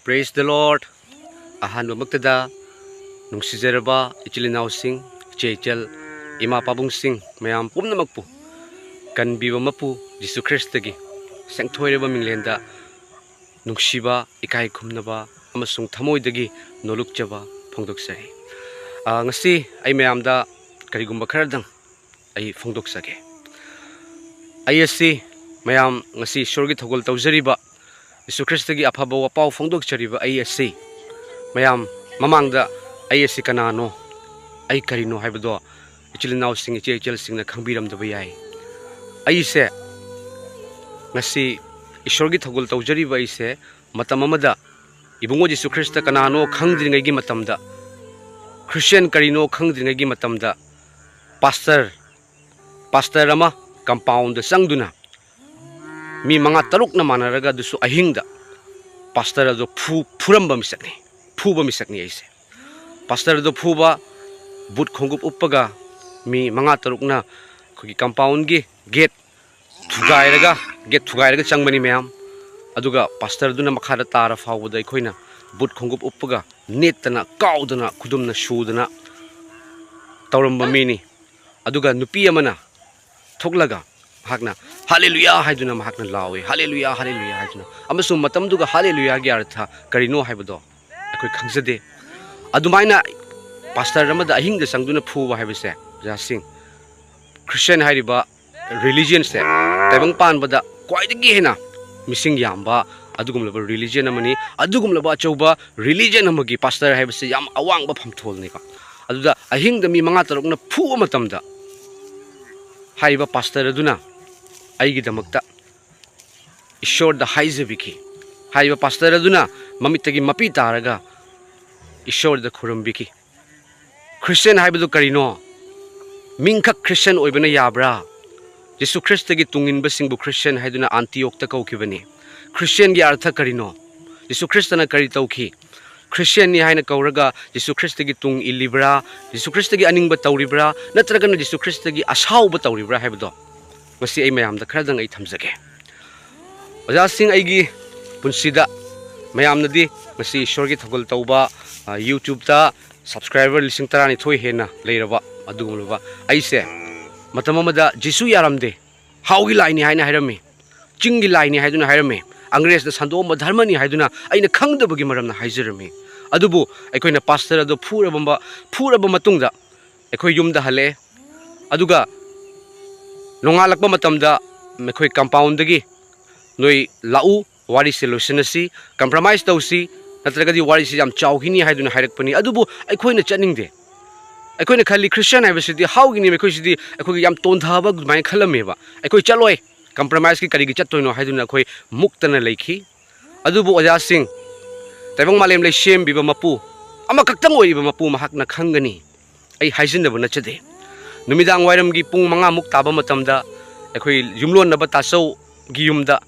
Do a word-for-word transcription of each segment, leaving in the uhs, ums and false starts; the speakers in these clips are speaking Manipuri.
Praise the Lord. ꯑꯍꯥꯟꯕꯃꯛꯇꯗ ꯅꯨꯡꯁꯤꯖꯔꯕ ꯏꯆꯤꯜ ꯏꯅꯥꯎꯁꯤꯡ, ꯏꯆꯦ ꯏꯆꯜ, ꯏꯃꯥ ꯄꯥꯕꯨꯡꯁꯤꯡ ꯃꯌꯥꯝ ꯄꯨꯝꯅꯃꯛꯄꯨ ꯀꯟꯕꯤꯕ ꯃꯄꯨ ꯖꯤꯁꯨ ꯈ꯭ꯔꯤꯁꯇꯒꯤ ꯁꯦꯡꯊꯣꯏꯔꯕ ꯃꯤꯡꯂꯦꯟꯗ ꯅꯨꯡꯁꯤꯕ, ꯏꯀꯥꯏ ꯈꯨꯝꯅꯕ ꯑꯃꯁꯨꯡ ꯊꯃꯣꯏꯗꯒꯤ ꯅꯣꯂꯨꯛꯆꯕ ꯐꯣꯡꯗꯣꯛꯆꯔꯤ꯫ ꯑ, ꯉꯁꯤ ꯑꯩ ꯃꯌꯥꯝꯗ ꯀꯔꯤꯒꯨꯝꯕ ꯈꯔꯗꯪ ꯑꯩ ꯐꯣꯡꯗꯣꯛꯆꯒꯦ꯫ ꯑꯩ ꯑꯁꯤ ꯃꯌꯥꯝ ꯉꯁꯤ ꯏꯁꯣꯔꯒꯤ ꯊꯧꯒꯜ ꯇꯧꯖꯔꯤꯕ, ꯖꯤꯁꯨ ꯈ꯭ꯔꯤꯁꯇꯒꯤ ꯑꯐꯕ ꯋꯥꯄꯥꯎ ꯐꯣꯡꯗꯣꯛꯆꯔꯤꯕ ꯑꯩ ꯑꯁꯤ ꯃꯌꯥꯝ ꯃꯃꯥꯡꯗ ꯑꯩ ꯑꯁꯤ ꯀꯅꯥꯅꯣ, ꯑꯩ ꯀꯔꯤꯅꯣ ꯍꯥꯏꯕꯗꯣ ꯏꯆꯤꯜ ꯏꯅꯥꯎꯁꯤꯡ, ꯏꯆꯦ ꯏꯆꯜꯁꯤꯡꯅ ꯈꯪꯕꯤꯔꯝꯗꯕ ꯌꯥꯏ꯫ ꯑꯩꯁꯦ ꯉꯁꯤ ꯏꯁꯣꯔꯒꯤ ꯊꯧꯒꯜ ꯇꯧꯖꯔꯤꯕ ꯑꯩꯁꯦ ꯃꯇꯝ ꯑꯃꯗ ꯏꯕꯨꯡꯉꯣ ꯖꯤꯁꯨ ꯈ꯭ꯔꯤꯁꯇ ꯀꯅꯥꯅꯣ ꯈꯪꯗ꯭ꯔꯤꯉꯩꯒꯤ ꯃꯇꯝꯗ, ꯈ꯭ꯔꯤꯁꯇꯤꯌꯥꯟ ꯀꯔꯤꯅꯣ ꯈꯪꯗ꯭ꯔꯤꯉꯩꯒꯤ ꯃꯇꯝꯗ ꯄꯥꯁꯇꯔ, ꯄꯥꯁꯇꯔ ꯑꯃ ꯀꯝꯄꯥꯎꯟꯗ ꯆꯪꯗꯨꯅ ꯃꯤ ꯃꯉꯥ ꯇꯔꯨꯛꯅ ꯃꯥꯟꯅꯔꯒ ꯑꯗꯨꯁꯨ ꯑꯍꯤꯡꯗ ꯄꯥꯁꯇꯔ ꯑꯗꯨ ꯐꯨ-, ꯐꯨꯔꯝꯕ ꯃꯤꯁꯛꯅꯤ, ꯐꯨꯕ ꯃꯤꯁꯛꯅꯤ ꯑꯩꯁꯦ꯫ ꯄꯥꯁꯇꯔ ꯑꯗꯨ ꯐꯨꯕ, ꯕꯨꯠ ꯈꯣꯡꯎꯞ ꯎꯞꯄꯒ ꯃꯤ ꯃꯉꯥ ꯇꯔꯨꯛꯅ ꯑꯩꯈꯣꯏꯒꯤ ꯀꯝꯄꯥꯎꯟꯒꯤ ꯒꯦꯠ ꯊꯨꯒꯥꯏꯔꯒ, ꯒꯦꯠ ꯊꯨꯒꯥꯏꯔꯒ ꯆꯪꯕꯅꯤ ꯃꯌꯥꯝ꯫ ꯑꯗꯨꯒ ꯄꯥꯁꯇꯔꯗꯨꯅ ꯃꯈꯥꯗ ꯇꯥꯔ ꯐꯥꯎꯕꯗ ꯑꯩꯈꯣꯏꯅ ꯕꯨꯠ ꯈꯣꯡꯎꯞ ꯎꯞꯄꯒ ꯅꯦꯠꯇꯅ, ꯀꯥꯎꯗꯅ, ꯈꯨꯗꯨꯝꯅ ꯁꯨꯗꯅ ꯇꯧꯔꯝꯕ ꯃꯤꯅꯤ꯫ ꯑꯗꯨꯒ ꯅꯨꯄꯤ ꯑꯃꯅ ꯊꯣꯛꯂꯒ ꯃꯍꯥꯛꯅ "ꯍꯥꯂꯦꯂꯨꯌꯥ" ꯍꯥꯏꯗꯨꯅ ꯃꯍꯥꯛꯅ ꯂꯥꯎꯏ, "ꯍꯥꯂꯦꯂꯨꯌꯥ, ꯍꯥꯂꯦꯂꯨꯌꯥ" ꯍꯥꯏꯗꯨꯅ꯫ ꯑꯃꯁꯨꯡ ꯃꯇꯝꯗꯨꯒ ꯍꯥꯂꯦꯂꯨꯌꯥꯒꯤ ꯑꯔꯊ ꯀꯔꯤꯅꯣ ꯍꯥꯏꯕꯗꯣ ꯑꯩꯈꯣꯏ ꯈꯪꯖꯗꯦ꯫ ꯑꯗꯨꯃꯥꯏꯅ ꯄꯥꯁꯇꯔ ꯑꯃꯗ ꯑꯍꯤꯡꯗ ꯆꯪꯗꯨꯅ ꯐꯨꯕ ꯍꯥꯏꯕꯁꯦ, ꯑꯣꯖꯥꯁꯤꯡ, ꯈ꯭ꯔꯤꯁꯇꯤꯌꯥꯟ ꯍꯥꯏꯔꯤꯕ ꯔꯤꯂꯤꯖꯟꯁꯦ ꯇꯥꯏꯕꯪ ꯄꯥꯟꯕꯗ ꯈ꯭ꯋꯥꯏꯗꯒꯤ ꯍꯦꯟꯅ ꯃꯤꯁꯤꯡ ꯌꯥꯝꯕ ꯑꯗꯨꯒꯨꯝꯂꯕ ꯔꯤꯂꯤꯖꯟ ꯑꯃꯅꯤ꯫ ꯑꯗꯨꯒꯨꯝꯂꯕ ꯑꯆꯧꯕ ꯔꯤꯂꯤꯖꯟ ꯑꯃꯒꯤ ꯄꯥꯁꯇꯔ ꯍꯥꯏꯕꯁꯤ ꯌꯥꯝ ꯑꯋꯥꯡꯕ ꯐꯝꯊꯣꯜꯅꯤꯀꯣ꯫ ꯑꯗꯨꯗ ꯑꯍꯤꯡꯗ ꯃꯤ ꯃꯉꯥ ꯇꯔꯨꯛꯅ ꯐꯨꯕ ꯃꯇꯝꯗ ꯍꯥꯏꯔꯤꯕ ꯄꯥꯁꯇꯔ ꯑꯗꯨꯅ ꯑꯩꯒꯤꯗꯃꯛꯇ ꯏꯁꯣꯔꯗ ꯍꯥꯏꯖꯕꯤꯈꯤ꯫ ꯍꯥꯏꯔꯤꯕ ꯄꯥꯁꯇꯔ ꯑꯗꯨꯅ ꯃꯃꯤꯠꯇꯒꯤ ꯃꯄꯤ ꯇꯥꯔꯒ ꯏꯁꯣꯔꯗ ꯈꯨꯔꯨꯝꯕꯤꯈꯤ꯫ ꯈ꯭ꯔꯤꯁꯇꯤꯌꯥꯟ ꯍꯥꯏꯕꯗꯨ ꯀꯔꯤꯅꯣ? ꯃꯤꯡꯈꯛ ꯈ꯭ꯔꯤꯁꯇꯤꯌꯥꯟ ꯑꯣꯏꯕꯅ ꯌꯥꯕ꯭ꯔꯥ? ꯖꯤꯁꯨ ꯈ꯭ꯔꯤꯁꯇꯒꯤ ꯇꯨꯡ ꯏꯟꯕꯁꯤꯡꯕꯨ ꯈ꯭ꯔꯤꯁꯇꯤꯌꯥꯟ ꯍꯥꯏꯗꯨꯅ ꯑꯟꯇꯤꯌꯣꯛꯇ ꯀꯧꯈꯤꯕꯅꯤ꯫ ꯈ꯭ꯔꯤꯁꯇꯤꯌꯥꯟꯒꯤ ꯑꯔꯊ ꯀꯔꯤꯅꯣ? ꯖꯤꯁꯨ ꯈ꯭ꯔꯤꯁꯇꯅ ꯀꯔꯤ ꯇꯧꯈꯤ? ꯈ꯭ꯔꯤꯁꯇꯤꯌꯥꯟꯅꯤ ꯍꯥꯏꯅ ꯀꯧꯔꯒ ꯖꯤꯁꯨ ꯈ꯭ꯔꯤꯁꯇꯒꯤ ꯇꯨꯡ ꯏꯜꯂꯤꯕ꯭ꯔꯥ? ꯖꯤꯁꯨ ꯈ꯭ꯔꯤꯁꯇꯒꯤ ꯑꯅꯤꯡꯕ ꯇꯧꯔꯤꯕ꯭ꯔꯥ? ꯅꯠꯇ꯭ꯔꯒꯅ ꯖꯤꯁꯨ ꯈ꯭ꯔꯤꯁꯇꯒꯤ ꯑꯁꯥꯎꯕ ꯇꯧꯔꯤꯕ꯭ꯔꯥ ꯍꯥꯏꯕꯗꯣ ꯉꯁꯤ ꯑꯩ ꯃꯌꯥꯝꯗ ꯈꯔꯗꯪ ꯑꯩ ꯊꯝꯖꯒꯦ꯫ ꯑꯣꯖꯥꯁꯤꯡ, ꯑꯩꯒꯤ ꯄꯨꯟꯁꯤꯗ ꯃꯌꯥꯝꯅꯗꯤ ꯉꯁꯤ ꯏꯁꯣꯔꯒꯤ ꯊꯧꯒꯜ ꯇꯧꯕ, ꯑ, YouTube-ꯇ subscriber ꯂꯤꯁꯤꯡ ꯇꯔꯥꯅꯤꯊꯣꯏ ꯍꯦꯟꯅ ꯂꯩꯔꯕ ꯑꯗꯨꯒꯨꯝꯂꯕ ꯑꯩꯁꯦ ꯃꯇꯝ ꯑꯃꯗ "ꯖꯤꯁꯨ ꯌꯥꯔꯝꯗꯦ, ꯍꯥꯎꯒꯤ ꯂꯥꯏꯅꯤ" ꯍꯥꯏꯅ ꯍꯥꯏꯔꯝꯃꯤ, "ꯆꯤꯡꯒꯤ ꯂꯥꯏꯅꯤ" ꯍꯥꯏꯗꯨꯅ ꯍꯥꯏꯔꯝꯃꯤ, "ꯑꯪꯒ꯭ꯔꯦꯖꯅ ꯁꯟꯗꯣꯛꯑꯝꯕ ꯙꯔꯃꯅꯤ" ꯍꯥꯏꯗꯨꯅ ꯑꯩꯅ ꯈꯪꯗꯕꯒꯤ ꯃꯔꯝꯅ ꯍꯥꯏꯖꯔꯝꯃꯤ꯫ ꯑꯗꯨꯕꯨ ꯑꯩꯈꯣꯏꯅ ꯄꯥꯁꯇꯔ ꯑꯗꯨ ꯐꯨꯔꯕ, ꯐꯨꯔꯕ ꯃꯇꯨꯡꯗ ꯑꯩꯈꯣꯏ ꯌꯨꯝꯗ ꯍꯜꯂꯛꯑꯦ꯫ ꯑꯗꯨꯒ ꯅꯣꯡꯉꯥꯜꯂꯛꯄ ꯃꯇꯝꯗ ꯑꯩꯈꯣꯏ compound-ꯗꯒꯤ "ꯅꯣꯏ ꯂꯥꯛꯎ, ꯋꯥꯔꯤꯁꯦ ꯂꯣꯏꯁꯤꯟꯅꯁꯤ, compromise ꯇꯧꯁꯤ, ꯅꯠꯇ꯭ꯔꯒꯗꯤ ꯋꯥꯔꯤꯁꯤ ꯌꯥꯝ ꯆꯥꯎꯈꯤꯅꯤ" ꯍꯥꯏꯗꯨꯅ ꯍꯥꯏꯔꯛꯄꯅꯤ꯫ ꯑꯗꯨꯕꯨ ꯑꯩꯈꯣꯏꯅ ꯆꯠꯅꯤꯡꯗꯦ꯫ ꯑꯩꯈꯣꯏꯅ ꯈꯜꯂꯤ, "ꯈ꯭ꯔꯤꯁꯇꯤꯌꯥꯟ ꯍꯥꯏꯕꯁꯤꯗꯤ ꯍꯥꯎꯒꯤꯅꯤ, ꯑꯩꯈꯣꯏꯁꯤꯗꯤ ꯑꯩꯈꯣꯏꯒꯤ ꯌꯥꯝ ꯇꯣꯟꯊꯕ ꯑꯗꯨꯃꯥꯏꯅ ꯈꯜꯂꯝꯃꯦꯕ꯫ ꯑꯩꯈꯣꯏ ꯆꯠꯂꯣꯏ, compromise-ꯀꯤ ꯀꯔꯤꯒꯤ ꯆꯠꯇꯣꯏꯅꯣ?" ꯍꯥꯏꯗꯨꯅ ꯑꯩꯈꯣꯏ ꯃꯨꯛꯇꯅ ꯂꯩꯈꯤ꯫ ꯑꯗꯨꯕꯨ ꯑꯣꯖꯥꯁꯤꯡ, ꯇꯥꯏꯕꯪ ꯃꯥꯂꯦꯝ ꯂꯩꯁꯦꯝꯕꯤꯕ ꯃꯄꯨ, ꯑꯃꯈꯛꯇꯪ ꯑꯣꯏꯔꯤꯕ ꯃꯄꯨ ꯃꯍꯥꯛꯅ ꯈꯪꯒꯅꯤ꯫ ꯑꯩ ꯍꯥꯏꯖꯤꯟꯅꯕ ꯅꯠꯆꯗꯦ꯫ ꯅꯨꯃꯤꯗꯥꯡ ꯋꯥꯏꯔꯝꯒꯤ ꯄꯨꯡ ꯃꯉꯥꯃꯨꯛ ꯇꯥꯕ ꯃꯇꯝꯗ ꯑꯩꯈꯣꯏ ꯌꯨꯝꯂꯣꯟꯅꯕ ꯇꯥꯆꯧꯒꯤ ꯌꯨꯝꯗ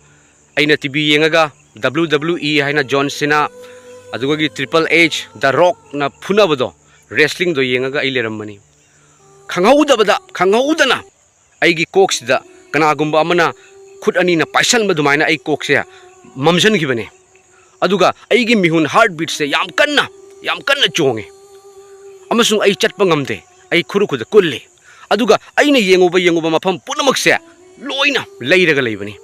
ꯑꯩꯅ T V ꯌꯦꯡꯉꯒ W W E ꯍꯥꯏꯅ John Cena, ꯑꯗꯨꯒ Triple H, The Rock-ꯅ ꯐꯨꯅꯕꯗꯣ, wrestling-ꯗꯣ ꯌꯦꯡꯉꯒ ꯑꯩ ꯂꯩꯔꯝꯕꯅꯤ꯫ ꯈꯪꯍꯧꯗꯕꯗ, ꯈꯪꯍꯧꯗꯅ ꯑꯩꯒꯤ ꯀꯣꯛꯁꯤꯗ ꯀꯅꯥꯒꯨꯝꯕ ꯑꯃꯅ ꯈꯨꯠ ꯑꯅꯤꯅ ꯄꯥꯏꯁꯟꯕ ꯑꯗꯨꯃꯥꯏꯅ ꯑꯩ ꯀꯣꯛꯁꯦ ꯃꯝꯁꯤꯟꯈꯤꯕꯅꯦ꯫ ꯑꯗꯨꯒ ꯑꯩꯒꯤ ꯃꯤꯍꯨꯟ, heart beat-ꯁꯦ ꯌꯥꯝ ꯀꯟꯅ, ꯌꯥꯝ ꯀꯟꯅ ꯆꯣꯡꯉꯦ꯫ ꯑꯃꯁꯨꯡ ꯑꯩ ꯆꯠꯄ ꯉꯝꯗꯦ꯫ ꯑꯩ ꯈꯨꯔꯨ ꯈꯨꯗ ꯀꯨꯜꯂꯤ꯫ ꯑꯗꯨꯒ ꯑꯩꯅ ꯌꯦꯡꯉꯨꯕ, ꯌꯦꯡꯉꯨꯕ ꯃꯐꯝ ꯄꯨꯝꯅꯃꯛꯁꯦ ꯂꯣꯏꯅ ꯂꯩꯔꯒ ꯂꯩꯕꯅꯤ꯫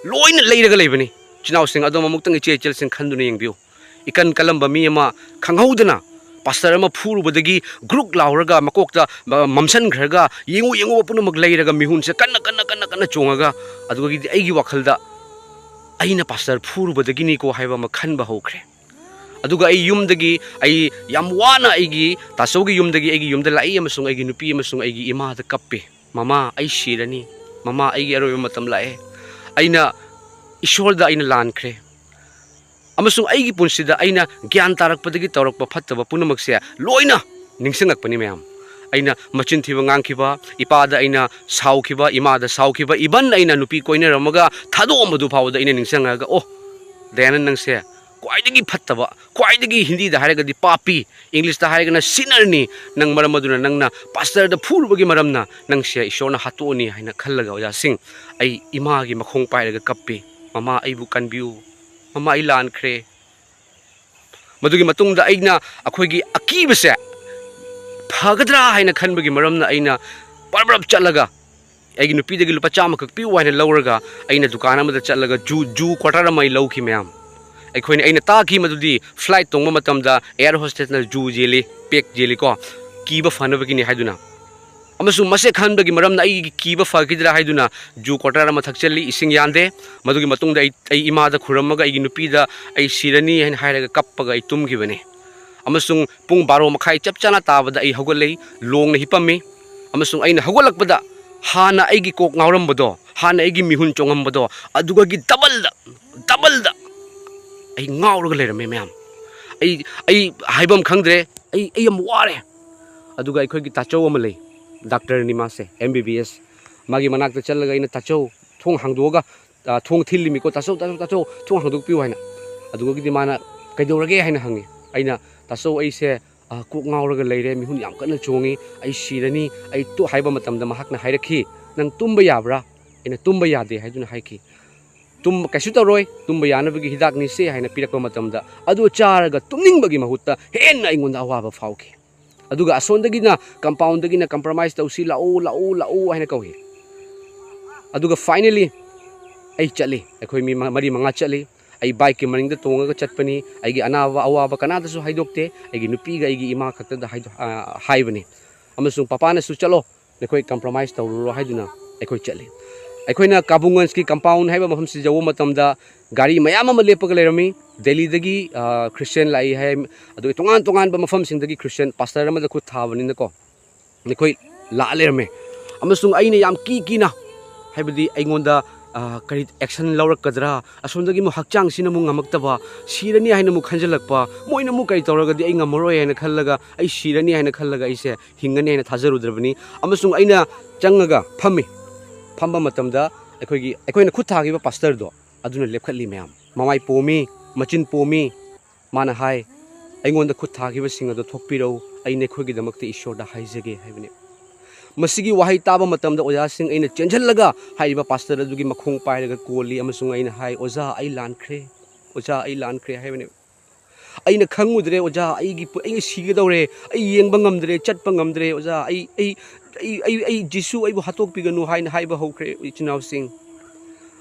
ꯂꯣꯏꯅ ꯂꯩꯔꯒ ꯂꯩꯕꯅꯤ꯫ ꯏꯆꯤꯟ ꯏꯅꯥꯎꯁꯤꯡ, ꯑꯗꯣꯝ ꯑꯃꯨꯛꯇꯪ ꯏꯆꯦ ꯏꯆꯜꯁꯤꯡ ꯈꯟꯗꯨꯅ ꯌꯦꯡꯕꯤꯌꯨ꯫ ꯏꯀꯟ ꯀꯜꯂꯝꯕ ꯃꯤ ꯑꯃ ꯈꯪꯍꯧꯗꯅ ꯄꯥꯁꯇꯔ ꯑꯃ ꯐꯨꯔꯨꯕꯗꯒꯤ ꯒ꯭ꯔꯨꯛ ꯂꯥꯎꯔꯒ ꯃꯀꯣꯛꯇ, ꯑ, ꯃꯝꯁꯟꯈ꯭ꯔꯒ, ꯌꯦꯡꯉꯨ, ꯌꯦꯡꯉꯨꯕ ꯄꯨꯝꯅꯃꯛ ꯂꯩꯔꯒ ꯃꯤꯍꯨꯟꯁꯦ ꯀꯟꯅ, ꯀꯟꯅ, ꯀꯟꯅ, ꯀꯟꯅ ꯆꯣꯡꯉꯒ, ꯑꯗꯨꯗꯒꯤꯗꯤ ꯑꯩꯒꯤ ꯋꯥꯈꯜꯗ "ꯑꯩꯅ ꯄꯥꯁꯇꯔ ꯐꯨꯔꯨꯕꯗꯒꯤꯅꯤꯀꯣ" ꯍꯥꯏꯕ ꯑꯃ ꯈꯟꯕ ꯍꯧꯈ꯭ꯔꯦ꯫ ꯑꯗꯨꯒ ꯑꯩ ꯌꯨꯝꯗꯒꯤ, ꯑꯩ ꯌꯥꯝ ꯋꯥꯅ ꯑꯩꯒꯤ ꯇꯥꯆꯧꯒꯤ ꯌꯨꯝꯗꯒꯤ ꯑꯩꯒꯤ ꯌꯨꯝꯗ ꯂꯥꯛꯏ ꯑꯃꯁꯨꯡ ꯑꯩꯒꯤ ꯅꯨꯄꯤ ꯑꯃꯁꯨꯡ ꯑꯩꯒꯤ ꯏꯃꯥꯗ ꯀꯞꯄꯤ, "ꯃꯃꯥ, ꯑꯩ ꯁꯤꯔꯅꯤ꯫ ꯃꯃꯥ, ꯑꯩꯒꯤ ꯑꯔꯣꯏꯕ ꯃꯇꯝ ꯂꯥꯛꯑꯦ꯫ ꯑꯩꯅ, ꯏꯁꯣꯔꯗ ꯑꯩꯅ ꯂꯥꯟꯈ꯭ꯔꯦ꯫ ꯑꯃꯁꯨꯡ ꯑꯩꯒꯤ ꯄꯨꯟꯁꯤꯗ ꯑꯩꯅ ꯒ꯭ꯌꯥꯟ ꯇꯥꯔꯛꯄꯗꯒꯤ ꯇꯧꯔꯛꯄ ꯐꯠꯇꯕ ꯄꯨꯝꯅꯃꯛꯁꯦ ꯂꯣꯏꯅ ꯅꯤꯡꯁꯤꯡꯉꯛꯄꯅꯤ ꯃꯌꯥꯝ꯫ ꯑꯩꯅ ꯃꯆꯤꯟ ꯊꯤꯕ ꯉꯥꯡꯈꯤꯕ, ꯏꯄꯥꯗ ꯑꯩꯅ ꯁꯥꯎꯈꯤꯕ, ꯏꯃꯥꯗ ꯁꯥꯎꯈꯤꯕ, even ꯑꯩꯅ ꯅꯨꯄꯤ ꯀꯣꯏꯅꯔꯝꯃꯒ ꯊꯥꯗꯣꯛꯑꯝꯕꯗꯨ ꯐꯥꯎꯕꯗ ꯑꯩꯅ ꯅꯤꯡꯁꯤꯡꯉꯛꯑꯒ, "ꯑꯣ, ꯗꯌꯥꯅꯟ, ꯅꯪꯁꯦ ꯈ꯭ꯋꯥꯏꯗꯒꯤ ꯐꯠꯇꯕ, ꯈ꯭ꯋꯥꯏꯗꯒꯤ ꯍꯤꯟꯗꯤꯗ ꯍꯥꯏꯔꯒꯗꯤ ꯄꯥꯄꯤ, ꯏꯪꯂꯤꯁꯇ ꯍꯥꯏꯔꯒꯅ sinner-ꯅꯤ꯫ ꯅꯪ ꯃꯔꯝ ꯑꯗꯨꯅ ꯅꯪꯅ ꯄꯥꯁꯇꯔꯗ ꯐꯨꯔꯨꯕꯒꯤ ꯃꯔꯝꯅ ꯅꯪꯁꯦ ꯏꯁꯣꯔꯅ ꯍꯥꯠꯇꯣꯛꯑꯅꯤ" ꯍꯥꯏꯅ ꯈꯜꯂꯒ, ꯑꯣꯖꯥꯁꯤꯡ, ꯑꯩ ꯏꯃꯥꯒꯤ ꯃꯈꯣꯡ ꯄꯥꯏꯔꯒ ꯀꯞꯄꯤ, "ꯃꯃꯥ, ꯑꯩꯕꯨ ꯀꯟꯕꯤꯌꯨ꯫ ꯃꯃꯥ, ꯑꯩ ꯂꯥꯟꯈ꯭ꯔꯦ꯫ ꯃꯗꯨꯒꯤ ꯃꯇꯨꯡꯗ ꯑꯩꯅ ꯑꯩꯈꯣꯏꯒꯤ ꯑꯀꯤꯕꯁꯦ ꯐꯒꯗ꯭ꯔꯥ ꯍꯥꯏꯅ ꯈꯟꯕꯒꯤ ꯃꯔꯝꯅ ꯑꯩꯅ ꯄꯔꯞ ꯄꯔꯞ ꯆꯠꯂꯒ ꯑꯩꯒꯤ ꯅꯨꯄꯤꯗꯒꯤ ꯂꯨꯄꯥ ꯆꯥꯝꯃꯈꯛ ꯄꯤꯌꯨ ꯍꯥꯏꯅ ꯂꯧꯔꯒ ꯑꯩꯅ ꯗꯨꯀꯥꯟ ꯑꯃꯗ ꯆꯠꯂꯒ ꯖꯨ ꯖꯨ ꯀ꯭ꯋꯥꯇꯔ ꯑꯃ ꯑꯩ ꯂꯧꯈꯤ ꯃꯌꯥꯝ꯫ ꯑꯩꯈꯣꯏꯅ ꯑꯩꯅ ꯇꯥꯈꯤ ꯃꯗꯨꯗꯤ ꯐ꯭ꯂꯥꯏꯠ ꯇꯣꯡꯕ ꯃꯇꯝꯗ ꯑꯦꯌꯔ ꯍꯣꯁꯇꯦꯁꯅ ꯖꯨ ꯌꯦꯜꯂꯤ, ꯄꯦꯛ ꯌꯦꯜꯂꯤꯀꯣ, ꯀꯤꯕ ꯐꯅꯕꯒꯤꯅꯤ ꯍꯥꯏꯗꯨꯅ꯫ ꯑꯃꯁꯨꯡ ꯃꯁꯦ ꯈꯟꯕꯒꯤ ꯃꯔꯝꯅ ꯑꯩꯒꯤ ꯀꯤꯕ ꯐꯈꯤꯗ꯭ꯔꯥ ꯍꯥꯏꯗꯨꯅ ꯖꯨ ꯀ꯭ꯋꯥꯇꯔ ꯑꯃ ꯊꯛꯆꯜꯂꯤ, ꯏꯁꯤꯡ ꯌꯥꯟꯗꯦ꯫ ꯃꯗꯨꯒꯤ ꯃꯇꯨꯡꯗ ꯑꯩ ꯑꯩ ꯏꯃꯥꯗ ꯈꯨꯔꯝꯃꯒ ꯑꯩꯒꯤ ꯅꯨꯄꯤꯗ ꯑꯩ ꯁꯤꯔꯅꯤ ꯍꯥꯏꯅ ꯍꯥꯏꯔꯒ ꯀꯞꯄꯒ ꯑꯩ ꯇꯨꯝꯈꯤꯕꯅꯤ꯫ ꯑꯃꯁꯨꯡ ꯄꯨꯡ ꯕꯥꯔꯣ ꯃꯈꯥꯏ ꯆꯞ ꯆꯥꯅ ꯇꯥꯕꯗ ꯑꯩ ꯍꯧꯒꯠꯂꯛꯏ, ꯂꯣꯡꯅ ꯍꯤꯞꯄꯝꯃꯤ꯫ ꯑꯃꯁꯨꯡ ꯑꯩꯅ ꯍꯧꯒꯠꯂꯛꯄꯗ ꯍꯥꯟꯅ ꯑꯩꯒꯤ ꯀꯣꯛ ꯉꯥꯎꯔꯝꯕꯗꯣ, ꯍꯥꯟꯅ ꯑꯩꯒꯤ ꯃꯤꯍꯨꯟ ꯆꯣꯡꯉꯝꯕꯗꯣ, ꯑꯗꯨꯒꯒꯤ ꯗꯕꯜꯗ, ꯗꯕꯜꯗ ꯑꯩ ꯉꯥꯎꯔꯒ ꯂꯩꯔꯝꯃꯦ ꯃꯌꯥꯝ꯫ ꯑꯩ ꯑꯩ ꯍꯥꯏꯐꯝ ꯈꯪꯗ꯭ꯔꯦ꯫ ꯑꯩ ꯑꯩ ꯌꯥꯝ ꯋꯥꯔꯦ꯫ ꯑꯗꯨꯒ ꯑꯩꯈꯣꯏꯒꯤ ꯇꯥꯆꯧ ꯑꯃ ꯂꯩ, ꯗꯥꯛꯇꯔꯅꯤ ꯃꯥꯁꯦ, ꯑꯦꯝ ꯕꯤ ꯕꯤ ꯑꯦꯁ꯫ ꯃꯥꯒꯤ ꯃꯅꯥꯛꯇ ꯆꯠꯂꯒ ꯑꯩꯅ, "ꯇꯥꯆꯧ, ꯊꯣꯡ ꯍꯥꯡꯗꯣꯛꯑꯒ, ꯑ, ꯊꯣꯡ ꯊꯤꯜꯂꯤꯃꯤꯀꯣ, ꯇꯥꯆꯧ, ꯇꯥꯆꯧ, ꯇꯥꯆꯧ, ꯊꯣꯡ ꯍꯥꯡꯗꯣꯛꯄꯤꯌꯨ" ꯍꯥꯏꯅ꯫ ꯑꯗꯨꯒꯗꯤ ꯃꯥꯅ, "ꯀꯩꯗꯧꯔꯒꯦ?" ꯍꯥꯏꯅ ꯍꯪꯉꯤ꯫ ꯑꯩꯅ, "ꯇꯥꯆꯧ, ꯑꯩꯁꯦ, ꯑ, ꯀꯣꯛ ꯉꯥꯎꯔꯒ ꯂꯩꯔꯦ, ꯃꯤꯍꯨꯟ ꯌꯥꯝ ꯀꯟꯅ ꯆꯣꯡꯉꯤ, ꯑꯩ ꯁꯤꯔꯅꯤ, ꯑꯩ ꯇꯨ-," ꯍꯥꯏꯕ ꯃꯇꯝꯗ ꯃꯍꯥꯛꯅ ꯍꯥꯏꯔꯛꯈꯤ, "ꯅꯪ ꯇꯨꯝꯕ ꯌꯥꯕ꯭ꯔꯥ?" ꯑꯩꯅ, "ꯇꯨꯝꯕ ꯌꯥꯗꯦ" ꯍꯥꯏꯗꯨꯅ ꯍꯥꯏꯈꯤ꯫ "ꯇꯨꯝꯕ ꯀꯩꯁꯨ ꯇꯧꯔꯣꯏ, ꯇꯨꯝꯕ ꯌꯥꯅꯕꯒꯤ ꯍꯤꯗꯥꯛꯅꯤ ꯁꯦ" ꯍꯥꯏꯅ ꯄꯤꯔꯛꯄ ꯃꯇꯝꯗ, ꯑꯗꯨ ꯆꯥꯔꯒ ꯇꯨꯝꯅꯤꯡꯕꯒꯤ ꯃꯍꯨꯠꯇ ꯍꯦꯟꯅ ꯑꯩꯉꯣꯟꯗ ꯑꯋꯥꯕ ꯐꯥꯎꯈꯤ꯫ ꯑꯗꯨꯒ ꯑꯁꯣꯝꯗꯒꯤꯅ, ꯀꯝꯄꯥꯎꯟꯗꯒꯤꯅ, "ꯀꯝꯄ꯭ꯔꯣꯃꯥꯏꯁ ꯇꯧꯁꯤ, ꯂꯥꯛꯎ, ꯂꯥꯛꯎ, ꯂꯥꯛꯎ" ꯍꯥꯏꯅ ꯀꯧꯏ꯫ ꯑꯗꯨꯒ ꯐꯥꯏꯅꯦꯂꯤ ꯑꯩ ꯆꯠꯂꯤ, ꯑꯩꯈꯣꯏ ꯃꯤ ꯃ-, ꯃꯔꯤ ꯃꯉꯥ ꯆꯠꯂꯤ꯫ ꯑꯩ ꯕꯥꯏꯛꯀꯤ ꯃꯅꯤꯡꯗ ꯇꯣꯡꯉꯒ ꯆꯠꯄꯅꯤ꯫ ꯑꯩꯒꯤ ꯑꯅꯥꯕ ꯑꯋꯥꯕ ꯀꯅꯥꯗꯁꯨ ꯍꯥꯏꯗꯣꯛꯇꯦ, ꯑꯩꯒꯤ ꯅꯨꯄꯤꯒ ꯑꯩꯒꯤ ꯏꯃꯥ ꯈꯛꯇꯗ ꯍꯥꯏꯗꯣ-, ꯑ, ꯍꯥꯏꯕꯅꯤ꯫ ꯑꯃꯁꯨꯡ ꯄꯄꯥꯅꯁꯨ, "ꯆꯠꯂꯣ, ꯅꯈꯣꯏ ꯀꯝꯄ꯭ꯔꯣꯃꯥꯏꯁ ꯇꯧꯔꯨꯔꯣ" ꯍꯥꯏꯗꯨꯅ ꯑꯩꯈꯣꯏ ꯆꯠꯂꯤ꯫ ꯑꯩꯈꯣꯏꯅ ꯀꯥꯕꯨꯡꯒꯟꯖꯀꯤ ꯀꯝꯄꯥꯎꯟ ꯍꯥꯏꯕ ꯃꯐꯝꯁꯤ ꯌꯧꯕ ꯃꯇꯝꯗ ꯒꯥꯔꯤ ꯃꯌꯥꯝ ꯑꯃ ꯂꯦꯞꯄꯒ ꯂꯩꯔꯝꯃꯤ꯫ ꯗꯦꯜꯂꯤꯗꯒꯤ, ꯑ, ꯈ꯭ꯔꯤꯁꯇꯤꯌꯥꯟ ꯂꯥꯛꯏ ꯍꯥꯏ, ꯑꯗꯨꯒ ꯇꯣꯉꯥꯟ ꯇꯣꯉꯥꯟꯕ ꯃꯐꯝꯁꯤꯡꯗꯒꯤ ꯈ꯭ꯔꯤꯁꯇꯤꯌꯥꯟ ꯄꯥꯁꯇꯔ ꯑꯃꯗ ꯈꯨꯠ ꯊꯥꯕꯅꯤꯅꯀꯣ, ꯑꯩꯈꯣꯏ ꯂꯥꯛꯑ ꯂꯩꯔꯝꯃꯦ꯫ ꯑꯃꯁꯨꯡ ꯑꯩꯅ ꯌꯥꯝ ꯀꯤ ꯀꯤꯅ, ꯍꯥꯏꯕꯗꯤ ꯑꯩꯉꯣꯟꯗ, ꯑ, ꯀꯔꯤ ꯑꯦꯛꯁꯟ ꯂꯧꯔꯛꯀꯗ꯭ꯔꯥ, ꯑꯁꯣꯝꯗꯒꯤ ꯑꯃꯨꯛ ꯍꯛꯆꯥꯡꯁꯤꯅ ꯑꯃꯨꯛ ꯉꯝꯃꯛꯇꯕ, ꯁꯤꯔꯅꯤ ꯍꯥꯏꯅ ꯑꯃꯨꯛ ꯈꯟꯖꯜꯂꯛꯄ, ꯃꯣꯏꯅ ꯑꯃꯨꯛ ꯀꯔꯤ ꯇꯧꯔꯒꯗꯤ ꯑꯩ ꯉꯝꯃꯔꯣꯏ ꯍꯥꯏꯅ ꯈꯜꯂꯒ, ꯑꯩ ꯁꯤꯔꯅꯤ ꯍꯥꯏꯅ ꯈꯜꯂꯒ ꯑꯩꯁꯦ ꯍꯤꯡꯒꯅꯤ ꯍꯥꯏꯅ ꯊꯥꯖꯔꯨꯗ꯭ꯔꯕꯅꯤ꯫ ꯑꯃꯁꯨꯡ ꯑꯩꯅ ꯆꯪꯉꯒ ꯐꯝꯃꯤ꯫ ꯐꯝꯕ ꯃꯇꯝꯗ ꯑꯩꯈꯣꯏꯒꯤ, ꯑꯩꯈꯣꯏꯅ ꯈꯨꯠ ꯊꯥꯈꯤꯕ ꯄꯥꯁꯇꯔꯗꯣ ꯑꯗꯨꯅ ꯂꯦꯞꯈꯠꯂꯤ ꯃꯌꯥꯝ꯫ ꯃꯃꯥꯏ ꯄꯣꯝꯃꯤ, ꯃꯆꯤꯟ ꯄꯣꯝꯃꯤ꯫ ꯃꯥꯅ ꯍꯥꯏ, "ꯑꯩꯉꯣꯟꯗ ꯈꯨꯠ ꯊꯥꯈꯤꯕꯁꯤꯡ ꯑꯗꯣ ꯊꯣꯛꯄꯤꯔꯧ, ꯑꯩ ꯅꯈꯣꯏꯒꯤꯗꯃꯛꯇ ꯏꯁꯣꯔꯗ ꯍꯥꯏꯖꯒꯦ" ꯍꯥꯏꯕꯅꯤ꯫ ꯃꯁꯤꯒꯤ ꯋꯥꯍꯩ ꯇꯥꯕ ꯃꯇꯝꯗ ꯑꯣꯖꯥꯁꯤꯡ ꯑꯩꯅ ꯆꯦꯟꯁꯤꯜꯂꯒ ꯍꯥꯏꯔꯤꯕ ꯄꯥꯁꯇꯔ ꯑꯗꯨꯒꯤ ꯃꯈꯣꯡ ꯄꯥꯏꯔꯒ ꯀꯣꯜꯂꯤ ꯑꯃꯁꯨꯡ ꯑꯩꯅ ꯍꯥꯏ, "ꯑꯣꯖꯥ, ꯑꯩ ꯂꯥꯟꯈ꯭ꯔꯦ꯫ ꯑꯣꯖꯥ, ꯑꯩ ꯂꯥꯟꯈ꯭ꯔꯦ" ꯍꯥꯏꯕꯅꯤ꯫ "ꯑꯩꯅ ꯈꯪꯉꯨꯗ꯭ꯔꯦ ꯑꯣꯖꯥ, ꯑꯩꯒꯤ ꯄꯨ-, ꯑꯩ ꯁꯤꯒꯗꯧꯔꯦ, ꯑꯩ ꯌꯦꯡꯕ ꯉꯝꯗ꯭ꯔꯦ, ꯆꯠꯄ ꯉꯝꯗ꯭ꯔꯦ ꯑꯣꯖꯥ, ꯑꯩ, ꯑꯩ, ꯑꯩ, ꯑꯩ, ꯑꯩ ꯖꯤꯁꯨ ꯑꯩꯕꯨ ꯍꯥꯠꯇꯣꯛꯄꯤꯒꯅꯨ" ꯍꯥꯏꯅ ꯍꯥꯏꯕ ꯍꯧꯈ꯭ꯔꯦ ꯏꯆꯤꯟ ꯏꯅꯥꯎꯁꯤꯡ꯫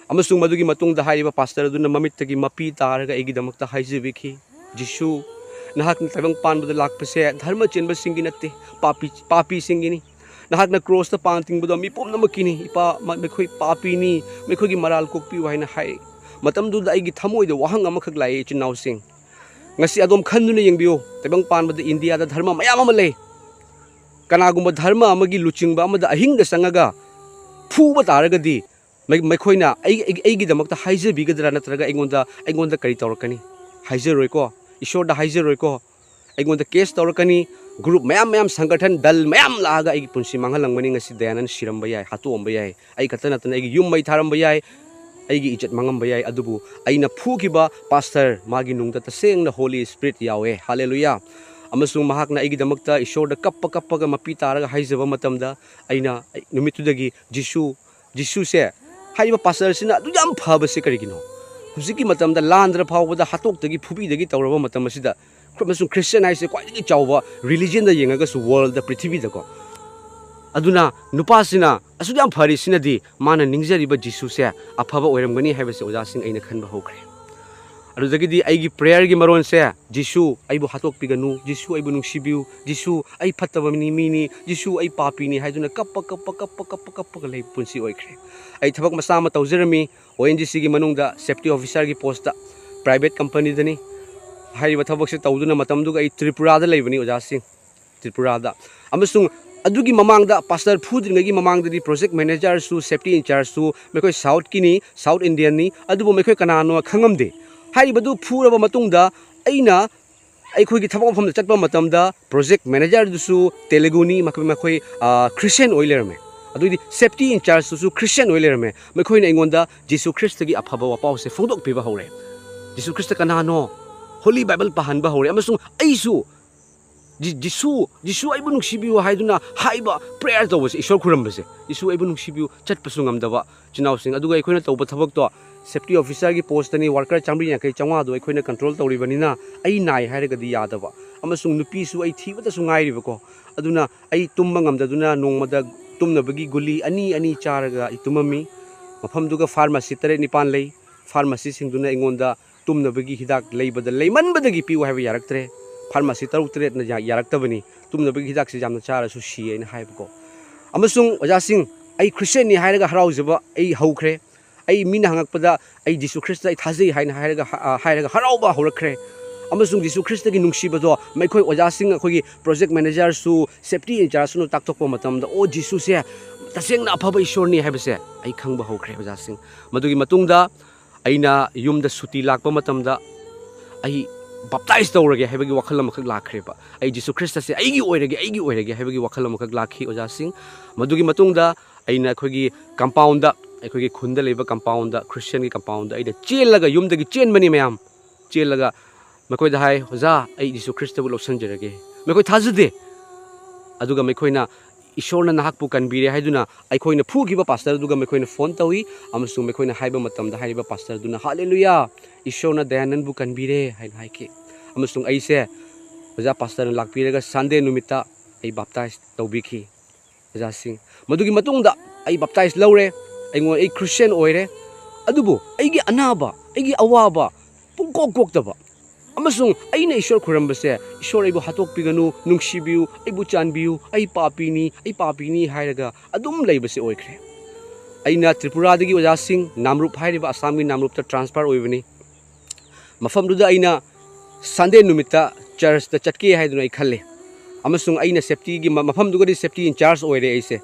ꯑꯃꯁꯨꯡ ꯃꯗꯨꯒꯤ ꯃꯇꯨꯡꯗ ꯍꯥꯏꯔꯤꯕ ꯄꯥꯁꯇꯔ ꯑꯗꯨꯅ ꯃꯃꯤꯠꯇꯒꯤ ꯃꯄꯤ ꯇꯥꯔꯒ ꯑꯩꯒꯤꯗꯃꯛꯇ ꯍꯥꯏꯖꯕꯤꯈꯤ, "ꯖꯤꯁꯨ, ꯅꯍꯥꯛꯅ ꯇꯥꯏꯕꯪ ꯄꯥꯟꯕꯗ ꯂꯥꯛꯄꯁꯦ ꯙꯔꯃ ꯆꯦꯟꯕꯁꯤꯡꯒꯤ ꯅꯠꯇꯦ, ꯄꯥꯄꯤ, ꯄꯥꯄꯤꯁꯤꯡꯒꯤꯅꯤ꯫ ꯅꯍꯥꯛꯅ ꯀ꯭ꯔꯣꯁꯇ ꯄꯥꯡ ꯇꯤꯡꯕꯗꯣ ꯃꯤ ꯄꯨꯝꯅꯃꯛꯀꯤꯅꯤ꯫ ꯏꯄꯥ, ꯃ-, ꯃꯈꯣꯏ ꯄꯥꯄꯤꯅꯤ, ꯃꯈꯣꯏꯒꯤ ꯃꯔꯥꯜ ꯀꯣꯛꯄꯤꯌꯨ" ꯍꯥꯏꯅ ꯍꯥꯏ꯫ ꯃꯇꯝꯗꯨꯗ ꯑꯩꯒꯤ ꯊꯃꯣꯏꯗ ꯋꯥꯍꯪ ꯑꯃꯈꯛ ꯂꯥꯛꯏ ꯏꯆꯤꯟ ꯏꯅꯥꯎꯁꯤꯡ꯫ ꯉꯁꯤ ꯑꯗꯣꯝ ꯈꯟꯗꯨꯅ ꯌꯦꯡꯕꯤꯌꯨ, ꯇꯥꯏꯕꯪ ꯄꯥꯟꯕꯗ ꯏꯟꯗꯤꯌꯥꯗ ꯙꯔꯃ ꯃꯌꯥꯝ ꯑꯃ ꯂꯩ꯫ ꯀꯅꯥꯒꯨꯝꯕ ꯙꯔꯃ ꯑꯃꯒꯤ ꯂꯨꯆꯤꯡꯕ ꯑꯃꯗ ꯑꯍꯤꯡꯗ ꯆꯪꯉꯒ ꯐꯨꯕ ꯇꯥꯔꯒꯗꯤ, ꯃꯩ-, ꯃꯈꯣꯏꯅ ꯑꯩ-, ꯑꯩ-, ꯑꯩꯒꯤꯗꯃꯛꯇ ꯍꯥꯏꯖꯕꯤꯒꯗ꯭ꯔꯥ ꯅꯠꯇ꯭ꯔꯒ ꯑꯩꯉꯣꯟꯗ, ꯑꯩꯉꯣꯟꯗ ꯀꯔꯤ ꯇꯧꯔꯛꯀꯅꯤ? ꯍꯥꯏꯖꯔꯣꯏꯀꯣ꯫ ꯏꯁꯣꯔꯗ ꯍꯥꯏꯖꯔꯣꯏꯀꯣ꯫ ꯑꯩꯉꯣꯟꯗ ꯀꯦꯁ ꯇꯧꯔꯛꯀꯅꯤ꯫ ꯒ꯭ꯔꯨꯞ ꯃꯌꯥꯝ ꯃꯌꯥꯝ, ꯁꯪꯒꯊꯟ, ꯗꯜ ꯃꯌꯥꯝ ꯂꯥꯛꯑꯒ ꯑꯩꯒꯤ ꯄꯨꯟꯁꯤ ꯃꯥꯡꯍꯜꯂꯝꯒꯅꯤ꯫ ꯉꯁꯤ ꯗꯌꯥꯅꯟ ꯁꯤꯔꯝꯕ ꯌꯥꯏ, ꯍꯥꯠꯇꯣꯛꯑꯝꯕ ꯌꯥꯏ꯫ ꯑꯩ ꯈꯛꯇ ꯅꯠꯇꯅ ꯑꯩꯒꯤ ꯌꯨꯝ ꯃꯩ ꯊꯥꯔꯝꯕ ꯌꯥꯏ, ꯑꯩꯒꯤ ꯏꯖꯠ ꯃꯥꯡꯉꯝꯕ ꯌꯥꯏ꯫ ꯑꯗꯨꯕꯨ ꯑꯩꯅ ꯐꯨꯈꯤꯕ ꯄꯥꯁꯇꯔ, ꯃꯥꯒꯤ ꯅꯨꯡꯗ ꯇꯁꯦꯡꯅ ꯍꯣꯂꯤ ꯁ꯭ꯄꯤꯔꯤꯠ ꯌꯥꯎꯋꯦ꯫ ꯍꯥꯂꯦꯂꯨꯌꯥ! ꯑꯃꯁꯨꯡ ꯃꯍꯥꯛꯅ ꯑꯩꯒꯤꯗꯃꯛꯇ ꯏꯁꯣꯔꯗ ꯀꯞꯄ ꯀꯞꯄꯒ ꯃꯄꯤ ꯇꯥꯔꯒ ꯍꯥꯏꯖꯕ ꯃꯇꯝꯗ, ꯑꯩꯅ ꯅꯨꯃꯤꯠꯇꯨꯗꯒꯤ ꯖꯤꯁꯨ, ꯖꯤꯁꯨꯁꯦ, ꯍꯥꯏꯔꯤꯕ ꯄꯥꯁꯇꯔꯁꯤꯅ ꯑꯗꯨ ꯌꯥꯝ ꯐꯕꯁꯦ ꯀꯔꯤꯒꯤꯅꯣ? ꯍꯧꯖꯤꯛꯀꯤ ꯃꯇꯝꯗ ꯂꯥꯟꯗ꯭ꯔ ꯐꯥꯎꯕꯗ, ꯍꯥꯠꯇꯣꯛꯇꯒꯤ ꯐꯨꯕꯤꯗꯒꯤ ꯇꯧꯔꯕ ꯃꯇꯝ ꯑꯁꯤꯗ, ꯑꯃꯁꯨꯡ ꯈ꯭ꯔꯤꯁꯇꯤꯌꯟ ꯍꯥꯏꯁꯦ ꯈ꯭ꯋꯥꯏꯗꯒꯤ ꯆꯥꯎꯕ ꯔꯤꯂꯤꯖꯟꯗ ꯌꯦꯡꯉꯒꯁꯨ ꯋꯥꯔꯜꯗ, ꯄ꯭ꯔꯤꯊꯤꯕꯤꯗꯀꯣ, ꯑꯗꯨꯅ ꯅꯨꯄꯥꯁꯤꯅ ꯑꯁꯨꯛ ꯌꯥꯝ ꯐꯔꯤꯁꯤꯅꯗꯤ ꯃꯥꯅ ꯅꯤꯡꯖꯔꯤꯕ ꯖꯤꯁꯨꯁꯦ ꯑꯐꯕ ꯑꯣꯏꯔꯝꯒꯅꯤ ꯍꯥꯏꯕꯁꯦ ꯑꯣꯖꯥꯁꯤꯡ ꯑꯩꯅ ꯈꯟꯕ ꯍꯧꯈ꯭ꯔꯦ꯫ ꯑꯗꯨꯗꯒꯤꯗꯤ ꯑꯩꯒꯤ ꯄ꯭ꯔꯦꯌꯔꯒꯤ ꯃꯔꯣꯟꯁꯦ, "ꯖꯤꯁꯨ, ꯑꯩꯕꯨ ꯍꯥꯠꯇꯣꯛꯄꯤꯒꯅꯨ, ꯖꯤꯁꯨ, ꯑꯩꯕꯨ ꯅꯨꯡꯁꯤꯕꯤꯌꯨ, ꯖꯤꯁꯨ, ꯑꯩ ꯐꯠꯇꯕ ꯃꯤ-, ꯃꯤꯅꯤ, ꯖꯤꯁꯨ, ꯑꯩ ꯄꯥꯄꯤꯅꯤ" ꯍꯥꯏꯗꯨꯅ ꯀꯞꯄ, ꯀꯞꯄ, ꯀꯞꯄ, ꯀꯞꯄ, ꯀꯞꯄꯒ ꯂꯩꯕ ꯄꯨꯟꯁꯤ ꯑꯣꯏꯈ꯭ꯔꯦ꯫ ꯑꯩ ꯊꯕꯛ ꯃꯆꯥ ꯑꯃ ꯇꯧꯖꯔꯝꯃꯤ, ꯑꯣ ꯑꯦꯟ ꯖꯤ ꯁꯤꯒꯤ ꯃꯅꯨꯡꯗ ꯁꯦꯐꯇꯤ ꯑꯣꯐꯤꯁꯥꯔꯒꯤ ꯄꯣꯁꯇ, ꯄ꯭ꯔꯥꯏꯚꯦꯠ ꯀꯝꯄꯅꯤꯗꯅꯤ꯫ ꯍꯥꯏꯔꯤꯕ ꯊꯕꯛꯁꯦ ꯇꯧꯗꯨꯅ ꯃꯇꯝꯗꯨꯒ ꯑꯩ ꯇ꯭ꯔꯤꯄꯨꯔꯥꯗ ꯂꯩꯕꯅꯤ ꯑꯣꯖꯥꯁꯤꯡ, ꯇ꯭ꯔꯤꯄꯨꯔꯥꯗ꯫ ꯑꯃꯁꯨꯡ ꯑꯗꯨꯒꯤ ꯃꯃꯥꯡꯗ, ꯄꯥꯁꯇꯔ ꯐꯨꯗ꯭ꯔꯤꯉꯩꯒꯤ ꯃꯃꯥꯡꯗꯗꯤ ꯄ꯭ꯔꯣꯖꯦꯛ ꯃꯦꯅꯦꯖꯔꯁꯨ, ꯁꯦꯐꯇꯤ ꯏꯟꯆꯥꯔꯖꯁꯨ ꯃꯈꯣꯏ ꯁꯥꯎꯠꯀꯤꯅꯤ, ꯁꯥꯎꯠ ꯏꯟꯗꯤꯌꯟꯅꯤ, ꯑꯗꯨꯕꯨ ꯃꯈꯣꯏ ꯀꯅꯥꯅꯣ ꯈꯪꯉꯝꯗꯦ꯫ ꯍꯥꯏꯔꯤꯕꯗꯨ ꯐꯨꯔꯕ ꯃꯇꯨꯡꯗ ꯑꯩꯅ ꯑꯩꯈꯣꯏꯒꯤ ꯊꯕꯛ ꯃꯐꯝꯗ ꯆꯠꯄ ꯃꯇꯝꯗ ꯄ꯭ꯔꯣꯖꯦꯛ ꯃꯦꯅꯦꯖꯔꯗꯨꯁꯨ ꯇꯦꯂꯨꯒꯨꯅꯤ, ꯃꯈꯣꯏ, ꯃꯈꯣꯏ, ꯑ, ꯈ꯭ꯔꯤꯁꯇꯤꯌꯟ ꯑꯣꯏ ꯂꯩꯔꯝꯃꯦ꯫ ꯑꯗꯨꯏꯗꯤ ꯁꯦꯐꯇꯤ ꯏꯟꯆꯥꯔꯖꯇꯨꯁꯨ ꯈ꯭ꯔꯤꯁꯇꯤꯌꯟ ꯑꯣꯏ ꯂꯩꯔꯝꯃꯦ꯫ ꯃꯈꯣꯏꯅ ꯑꯩꯉꯣꯟꯗ ꯖꯤꯁꯨ ꯈ꯭ꯔꯤꯁꯇꯒꯤ ꯑꯐꯕ ꯋꯥꯄꯥꯎꯁꯦ ꯐꯣꯡꯗꯣꯛꯄꯤꯕ ꯍꯧꯔꯦ꯫ ꯖꯤꯁꯨ ꯈ꯭ꯔꯤꯁꯇ ꯀꯅꯥꯅꯣ? ꯍꯣꯂꯤ ꯕꯥꯏꯕꯜ ꯄꯥꯍꯟꯕ ꯍꯧꯔꯦ꯫ ꯑꯃꯁꯨꯡ ꯑꯩꯁꯨ ꯖꯤ-, "ꯖꯤꯁꯨ, ꯖꯤꯁꯨ ꯑꯩꯕꯨ ꯅꯨꯡꯁꯤꯕꯤꯌꯨ" ꯍꯥꯏꯗꯨꯅ ꯍꯥꯏꯕ, ꯄ꯭ꯔꯦꯌꯔ ꯇꯧꯕꯁꯦ, ꯏꯁꯣꯔ ꯈꯨꯔꯝꯕꯁꯦ, "ꯖꯤꯁꯨ ꯑꯩꯕꯨ ꯅꯨꯡꯁꯤꯕꯤꯌꯨ", ꯆꯠꯄꯁꯨ ꯉꯝꯗꯕ ꯏꯆꯤꯟ ꯏꯅꯥꯎꯁꯤꯡ꯫ ꯑꯗꯨꯒ ꯑꯩꯈꯣꯏꯅ ꯇꯧꯕ ꯊꯕꯛꯇꯣ, ꯁꯦꯐꯇꯤ ꯑꯣꯐꯤꯁꯥꯔꯒꯤ ꯄꯣꯁꯇꯅꯤ, ꯋꯥꯔꯀꯔ ꯆꯥꯝꯃꯔꯤ ꯌꯥꯡꯈꯩ ꯆꯥꯝꯃꯉꯥꯗꯣ ꯑꯩꯈꯣꯏꯅ ꯀꯟꯇ꯭ꯔꯣꯜ ꯇꯧꯔꯤꯕꯅꯤꯅ ꯑꯩ ꯅꯥꯏ ꯍꯥꯏꯔꯒꯗꯤ ꯌꯥꯗꯕ, ꯑꯃꯁꯨꯡ ꯅꯨꯄꯤꯁꯨ ꯑꯩ ꯊꯤꯕꯗꯁꯨ ꯉꯥꯏꯔꯤꯕꯀꯣ꯫ ꯑꯗꯨꯅ ꯑꯩ ꯇꯨꯝꯕ ꯉꯝꯗꯗꯨꯅ ꯅꯣꯡꯃꯗ ꯇꯨꯝꯅꯕꯒꯤ ꯒꯨꯂꯤ ꯑꯅꯤ ꯑꯅꯤ ꯆꯥꯔꯒ ꯑꯩ ꯇꯨꯝꯃꯝꯃꯤ꯫ ꯃꯐꯝꯗꯨꯒ ꯐꯥꯔꯃꯥꯁꯤ ꯇꯔꯦꯠ ꯅꯤꯄꯥꯟ ꯂꯩ꯫ ꯐꯥꯔꯃꯥꯁꯤꯁꯤꯡꯗꯨꯅ ꯑꯩꯉꯣꯟꯗ ꯇꯨꯝꯅꯕꯒꯤ ꯍꯤꯗꯥꯛ ꯂꯩꯕꯗ, ꯂꯩꯃꯟꯕꯗꯒꯤ ꯄꯤꯌꯨ ꯍꯥꯏꯕ ꯌꯥꯔꯛꯇ꯭ꯔꯦ꯫ ꯐꯥꯔꯃꯥꯁꯤ ꯇꯔꯨꯛ ꯇꯔꯦꯠꯅ ꯌꯥ-, ꯌꯥꯔꯛꯇꯕꯅꯤ꯫ ꯇꯨꯝꯅꯕꯒꯤ ꯍꯤꯗꯥꯛꯁꯤ ꯌꯥꯝꯅ ꯆꯥꯔꯁꯨ ꯁꯤꯌꯦꯅ ꯍꯥꯏꯕꯀꯣ꯫ ꯑꯃꯁꯨꯡ ꯑꯣꯖꯥꯁꯤꯡ, ꯑꯩ ꯈ꯭ꯔꯤꯁꯇꯤꯌꯟꯅꯤ ꯍꯥꯏꯔꯒ ꯍꯔꯥꯎꯖꯕ ꯑꯩ ꯍꯧꯈ꯭ꯔꯦ꯫ ꯑꯩ ꯃꯤꯅ ꯍꯪꯉꯛꯄꯗ ꯑꯩ ꯖꯤꯁꯨ ꯈ꯭ꯔꯤꯁꯇ ꯑꯩ ꯊꯥꯖꯩ ꯍꯥꯏꯅ ꯍꯥꯏꯔꯒ ꯍ-, ꯑ, ꯍꯥꯏꯔꯒ ꯍꯔꯥꯎꯕ ꯍꯧꯔꯛꯈ꯭ꯔꯦ꯫ ꯑꯃꯁꯨꯡ ꯖꯤꯁꯨ ꯈ꯭ꯔꯤꯁꯇꯒꯤ ꯅꯨꯡꯁꯤꯕꯗꯣ ꯃꯈꯣꯏ ꯑꯣꯖꯥꯁꯤꯡ, ꯑꯩꯈꯣꯏꯒꯤ ꯄ꯭ꯔꯣꯖꯦꯛ ꯃꯦꯅꯦꯖꯔꯁꯨ, ꯁꯦꯐꯇꯤ ꯏꯟꯆꯥꯔꯖꯁꯨ ꯇꯥꯛꯊꯣꯛꯄ ꯃꯇꯝꯗ, "ꯑꯣ, ꯖꯤꯁꯨꯁꯦ ꯇꯁꯦꯡꯅ ꯑꯐꯕ ꯏꯁꯣꯔꯅꯤ" ꯍꯥꯏꯕꯁꯦ ꯑꯩ ꯈꯪꯕ ꯍꯧꯈ꯭ꯔꯦ ꯑꯣꯖꯥꯁꯤꯡ꯫ ꯃꯗꯨꯒꯤ ꯃꯇꯨꯡꯗ ꯑꯩꯅ ꯌꯨꯝꯗ ꯁꯨꯇꯤ ꯂꯥꯛꯄ ꯃꯇꯝꯗ ꯑꯩ ꯕꯞꯇꯥꯏꯖ ꯇꯧꯔꯒꯦ ꯍꯥꯏꯕꯒꯤ ꯋꯥꯈꯜ ꯑꯃꯈꯛ ꯂꯥꯛꯈ꯭ꯔꯦꯕ꯫ ꯑꯩ ꯖꯤꯁꯨ ꯈ꯭ꯔꯤꯁꯇꯁꯦ ꯑꯩꯒꯤ ꯑꯣꯏꯔꯒꯦ, ꯑꯩꯒꯤ ꯑꯣꯏꯔꯒꯦ ꯍꯥꯏꯕꯒꯤ ꯋꯥꯈꯜ ꯑꯃꯈꯛ ꯂꯥꯛꯈꯤ ꯑꯣꯖꯥꯁꯤꯡ꯫ ꯃꯗꯨꯒꯤ ꯃꯇꯨꯡꯗ ꯑꯩꯅ ꯑꯩꯈꯣꯏꯒꯤ ꯀꯝꯄꯥꯎꯟꯗ, ꯑꯩꯈꯣꯏꯒꯤ ꯈꯨꯟꯗ ꯂꯩꯕ ꯀꯝꯄꯥꯎꯟꯗ, ꯈ꯭ꯔꯤꯁꯇꯤꯌꯟꯒꯤ ꯀꯝꯄꯥꯎꯟꯗ ꯑꯩꯅ ꯆꯦꯜꯂꯒ, ꯌꯨꯝꯗꯒꯤ ꯆꯦꯟꯕꯅꯤ ꯃꯌꯥꯝ, ꯆꯦꯜꯂꯒ ꯃꯈꯣꯏꯗ ꯍꯥꯏ, "ꯑꯣꯖꯥ, ꯑꯩ ꯖꯤꯁꯨ ꯈ꯭ꯔꯤꯁꯇꯕꯨ ꯂꯧꯁꯤꯟꯖꯔꯒꯦ"꯫ ꯃꯈꯣꯏ ꯊꯥꯖꯗꯦ꯫ ꯑꯗꯨꯒ ꯃꯈꯣꯏꯅ, "ꯏꯁꯣꯔꯅ ꯅꯍꯥꯛꯄꯨ ꯀꯟꯕꯤꯔꯦ" ꯍꯥꯏꯗꯨꯅ ꯑꯩꯈꯣꯏꯅ ꯐꯨꯈꯤꯕ ꯄꯥꯁꯇꯔ ꯑꯗꯨꯒ ꯃꯈꯣꯏꯅ ꯐꯣꯟ ꯇꯧꯏ, ꯑꯃꯁꯨꯡ ꯃꯈꯣꯏꯅ ꯍꯥꯏꯕ ꯃꯇꯝꯗ ꯍꯥꯏꯔꯤꯕ ꯄꯥꯁꯇꯔ ꯑꯗꯨꯅ, "ꯍꯥꯂꯦꯂꯨꯌꯥ, ꯏꯁꯣꯔꯅ ꯗꯌꯥꯅꯟꯕꯨ ꯀꯟꯕꯤꯔꯦ" ꯍꯥꯏꯅ ꯍꯥꯏꯈꯤ꯫ ꯑꯃꯁꯨꯡ ꯑꯩꯁꯦ ꯑꯣꯖꯥ ꯄꯥꯁꯇꯔꯅ ꯂꯥꯛꯄꯤꯔꯒ ꯁꯟꯗꯦ ꯅꯨꯃꯤꯠꯇ ꯑꯩ ꯕꯥꯞꯇꯥꯏꯖ ꯇꯧꯕꯤꯈꯤ꯫ ꯑꯣꯖꯥꯁꯤꯡ, ꯃꯗꯨꯒꯤ ꯃꯇꯨꯡꯗ ꯑꯩ ꯕꯥꯞꯇꯥꯏꯖ ꯂꯧꯔꯦ, ꯑꯩꯉꯣꯟ-, ꯑꯩ ꯈ꯭ꯔꯤꯁꯇꯤꯌꯟ ꯑꯣꯏꯔꯦ꯫ ꯑꯗꯨꯕꯨ ꯑꯩꯒꯤ ꯑꯅꯥꯕ, ꯑꯩꯒꯤ ꯑꯋꯥꯕ ꯄꯨꯡꯀꯣꯛ ꯀꯣꯛꯇꯕ, ꯑꯃꯁꯨꯡ ꯑꯩꯅ ꯏꯁꯣꯔ ꯈꯨꯔꯝꯕꯁꯦ, "ꯏꯁꯣꯔ, ꯑꯩꯕꯨ ꯍꯥꯠꯇꯣꯛꯄꯤꯒꯅꯨ, ꯅꯨꯡꯁꯤꯕꯤꯌꯨ, ꯑꯩꯕꯨ ꯆꯥꯟꯕꯤꯌꯨ, ꯑꯩ ꯄꯥꯄꯤꯅꯤ, ꯑꯩ ꯄꯥꯄꯤꯅꯤ" ꯍꯥꯏꯔꯒ ꯑꯗꯨꯝ ꯂꯩꯕꯁꯦ ꯑꯣꯏꯈ꯭ꯔꯦ꯫ ꯑꯩꯅ ꯇ꯭ꯔꯤꯄꯨꯔꯥꯗꯒꯤ ꯑꯣꯖꯥꯁꯤꯡ ꯅꯥꯝꯔꯨꯞ ꯍꯥꯏꯔꯤꯕ ꯑꯁꯥꯝꯒꯤ ꯅꯥꯝꯔꯨꯞꯇ ꯇ꯭ꯔꯥꯟꯁꯐꯔ ꯑꯣꯏꯕꯅꯤ꯫ ꯃꯐꯝꯗꯨꯗ ꯑꯩꯅ ꯁꯟꯗꯦ ꯅꯨꯃꯤꯠꯇ ꯆꯔꯆꯇ ꯆꯠꯀꯦ ꯍꯥꯏꯗꯨꯅ ꯑꯩ ꯈꯜꯂꯦ, ꯑꯃꯁꯨꯡ ꯑꯩꯅ ꯁꯦꯐꯇꯤꯒꯤ ꯃ-, ꯃꯐꯝꯗꯨꯒꯗꯤ ꯁꯦꯐꯇꯤ ꯏꯟꯆꯥꯔꯖ ꯑꯣꯏꯔꯦ ꯑꯩꯁꯦ꯫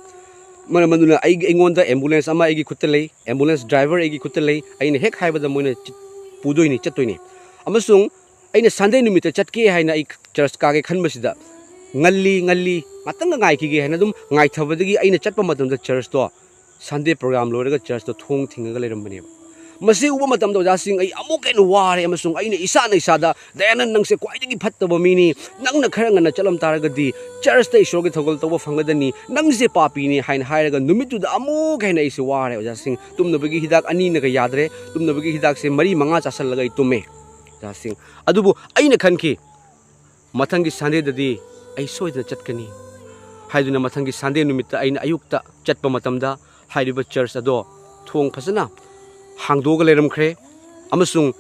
ꯃꯔꯝ ꯑꯗꯨꯅ ꯑꯩꯒꯤ, ꯑꯩꯉꯣꯟꯗ ꯑꯦꯝꯕꯨꯂꯦꯟꯁ ꯑꯃ ꯑꯩꯒꯤ ꯈꯨꯠꯇ ꯂꯩ, ꯑꯦꯝꯕꯨꯂꯦꯟꯁ ꯗ꯭ꯔꯥꯏꯚꯔ ꯑꯩꯒꯤ ꯈꯨꯠꯇ ꯂꯩ꯫ ꯑꯩꯅ ꯍꯦꯛ ꯍꯥꯏꯕꯗ ꯃꯣꯏꯅ ꯆ-, ꯄꯨꯗꯣꯏꯅꯤ, ꯆꯠꯇꯣꯏꯅꯤ꯫ ꯑꯃꯁꯨꯡ ꯑꯩꯅ ꯁꯟꯗꯦ ꯅꯨꯃꯤꯠꯇ ꯆꯠꯀꯦ ꯍꯥꯏꯅ ꯑꯩ ꯆꯔꯆ ꯀꯥꯒꯦ ꯈꯟꯕꯁꯤꯗ, "ꯉꯜꯂꯤ, ꯉꯜꯂꯤ, ꯉꯥꯛꯇꯪꯒ ꯉꯥꯏꯈꯤꯒꯦ" ꯍꯥꯏꯅ ꯑꯗꯨꯝ ꯉꯥꯏꯊꯕꯗꯒꯤ ꯑꯩꯅ ꯆꯠꯄ ꯃꯇꯝꯗ ꯆꯔꯆꯇꯣ, ꯁꯟꯗꯦ ꯄ꯭ꯔꯣꯒ꯭ꯔꯥꯝ ꯂꯣꯏꯔꯒ ꯆꯔꯆꯇꯣ ꯊꯣꯡ ꯊꯤꯡꯉꯒ ꯂꯩꯔꯝꯕꯅꯦꯕ꯫ ꯃꯁꯤ ꯎꯕ ꯃꯇꯝꯗ ꯑꯣꯖꯥꯁꯤꯡ, ꯑꯩ ꯑꯃꯨꯛ ꯍꯦꯟꯅ ꯋꯥꯔꯦ, ꯑꯃꯁꯨꯡ ꯑꯩꯅ ꯏꯁꯥꯅ ꯏꯁꯥꯗ, "ꯗꯌꯥꯅꯟ, ꯅꯪꯁꯦ ꯈ꯭ꯋꯥꯏꯗꯒꯤ ꯐꯠꯇꯕ ꯃꯤꯅꯤ, ꯅꯪꯅ ꯈꯔ ꯉꯟꯅ ꯆꯠꯂꯝ ꯇꯥꯔꯒꯗꯤ ꯆꯔꯆꯇ ꯏꯁꯣꯔꯒꯤ ꯊꯧꯒꯜ ꯇꯧꯕ ꯐꯪꯒꯗꯅꯤ, ꯅꯪꯁꯦ ꯄꯥꯄꯤꯅꯤ" ꯍꯥꯏꯅ ꯍꯥꯏꯔꯒ ꯅꯨꯃꯤꯠꯇꯨꯗ ꯑꯃꯨꯛ ꯍꯦꯟꯅ ꯑꯩꯁꯦ ꯋꯥꯔꯦ ꯑꯣꯖꯥꯁꯤꯡ꯫ ꯇꯨꯝꯅꯕꯒꯤ ꯍꯤꯗꯥꯛ ꯑꯅꯤꯅꯒ ꯌꯥꯗ꯭ꯔꯦ, ꯇꯨꯝꯅꯕꯒꯤ ꯍꯤꯗꯥꯛꯁꯦ ꯃꯔꯤ ꯃꯉꯥ ꯆꯥꯁꯤꯜꯂꯒ ꯑꯩ ꯇꯨꯝꯃꯦ ꯑꯣꯖꯥꯁꯤꯡ꯫ ꯑꯗꯨꯕꯨ ꯑꯩꯅ ꯈꯟꯈꯤ, "ꯃꯊꯪꯒꯤ ꯁꯟꯗꯦꯗꯗꯤ ꯑꯩ ꯁꯣꯏꯗꯅ ꯆꯠꯀꯅꯤ" ꯍꯥꯏꯗꯨꯅ ꯃꯊꯪꯒꯤ ꯁꯟꯗꯦ ꯅꯨꯃꯤꯠꯇ ꯑꯩꯅ ꯑꯌꯨꯛꯇ ꯆꯠꯄ ꯃꯇꯝꯗ ꯍꯥꯏꯔꯤꯕ ꯆꯔꯆ ꯑꯗꯣ ꯊꯣꯡ ꯐꯖꯅ ꯍꯥꯡꯗꯣꯛꯑꯒ ꯂꯩꯔꯝꯈ꯭ꯔꯦ, ꯑꯃꯁꯨꯡ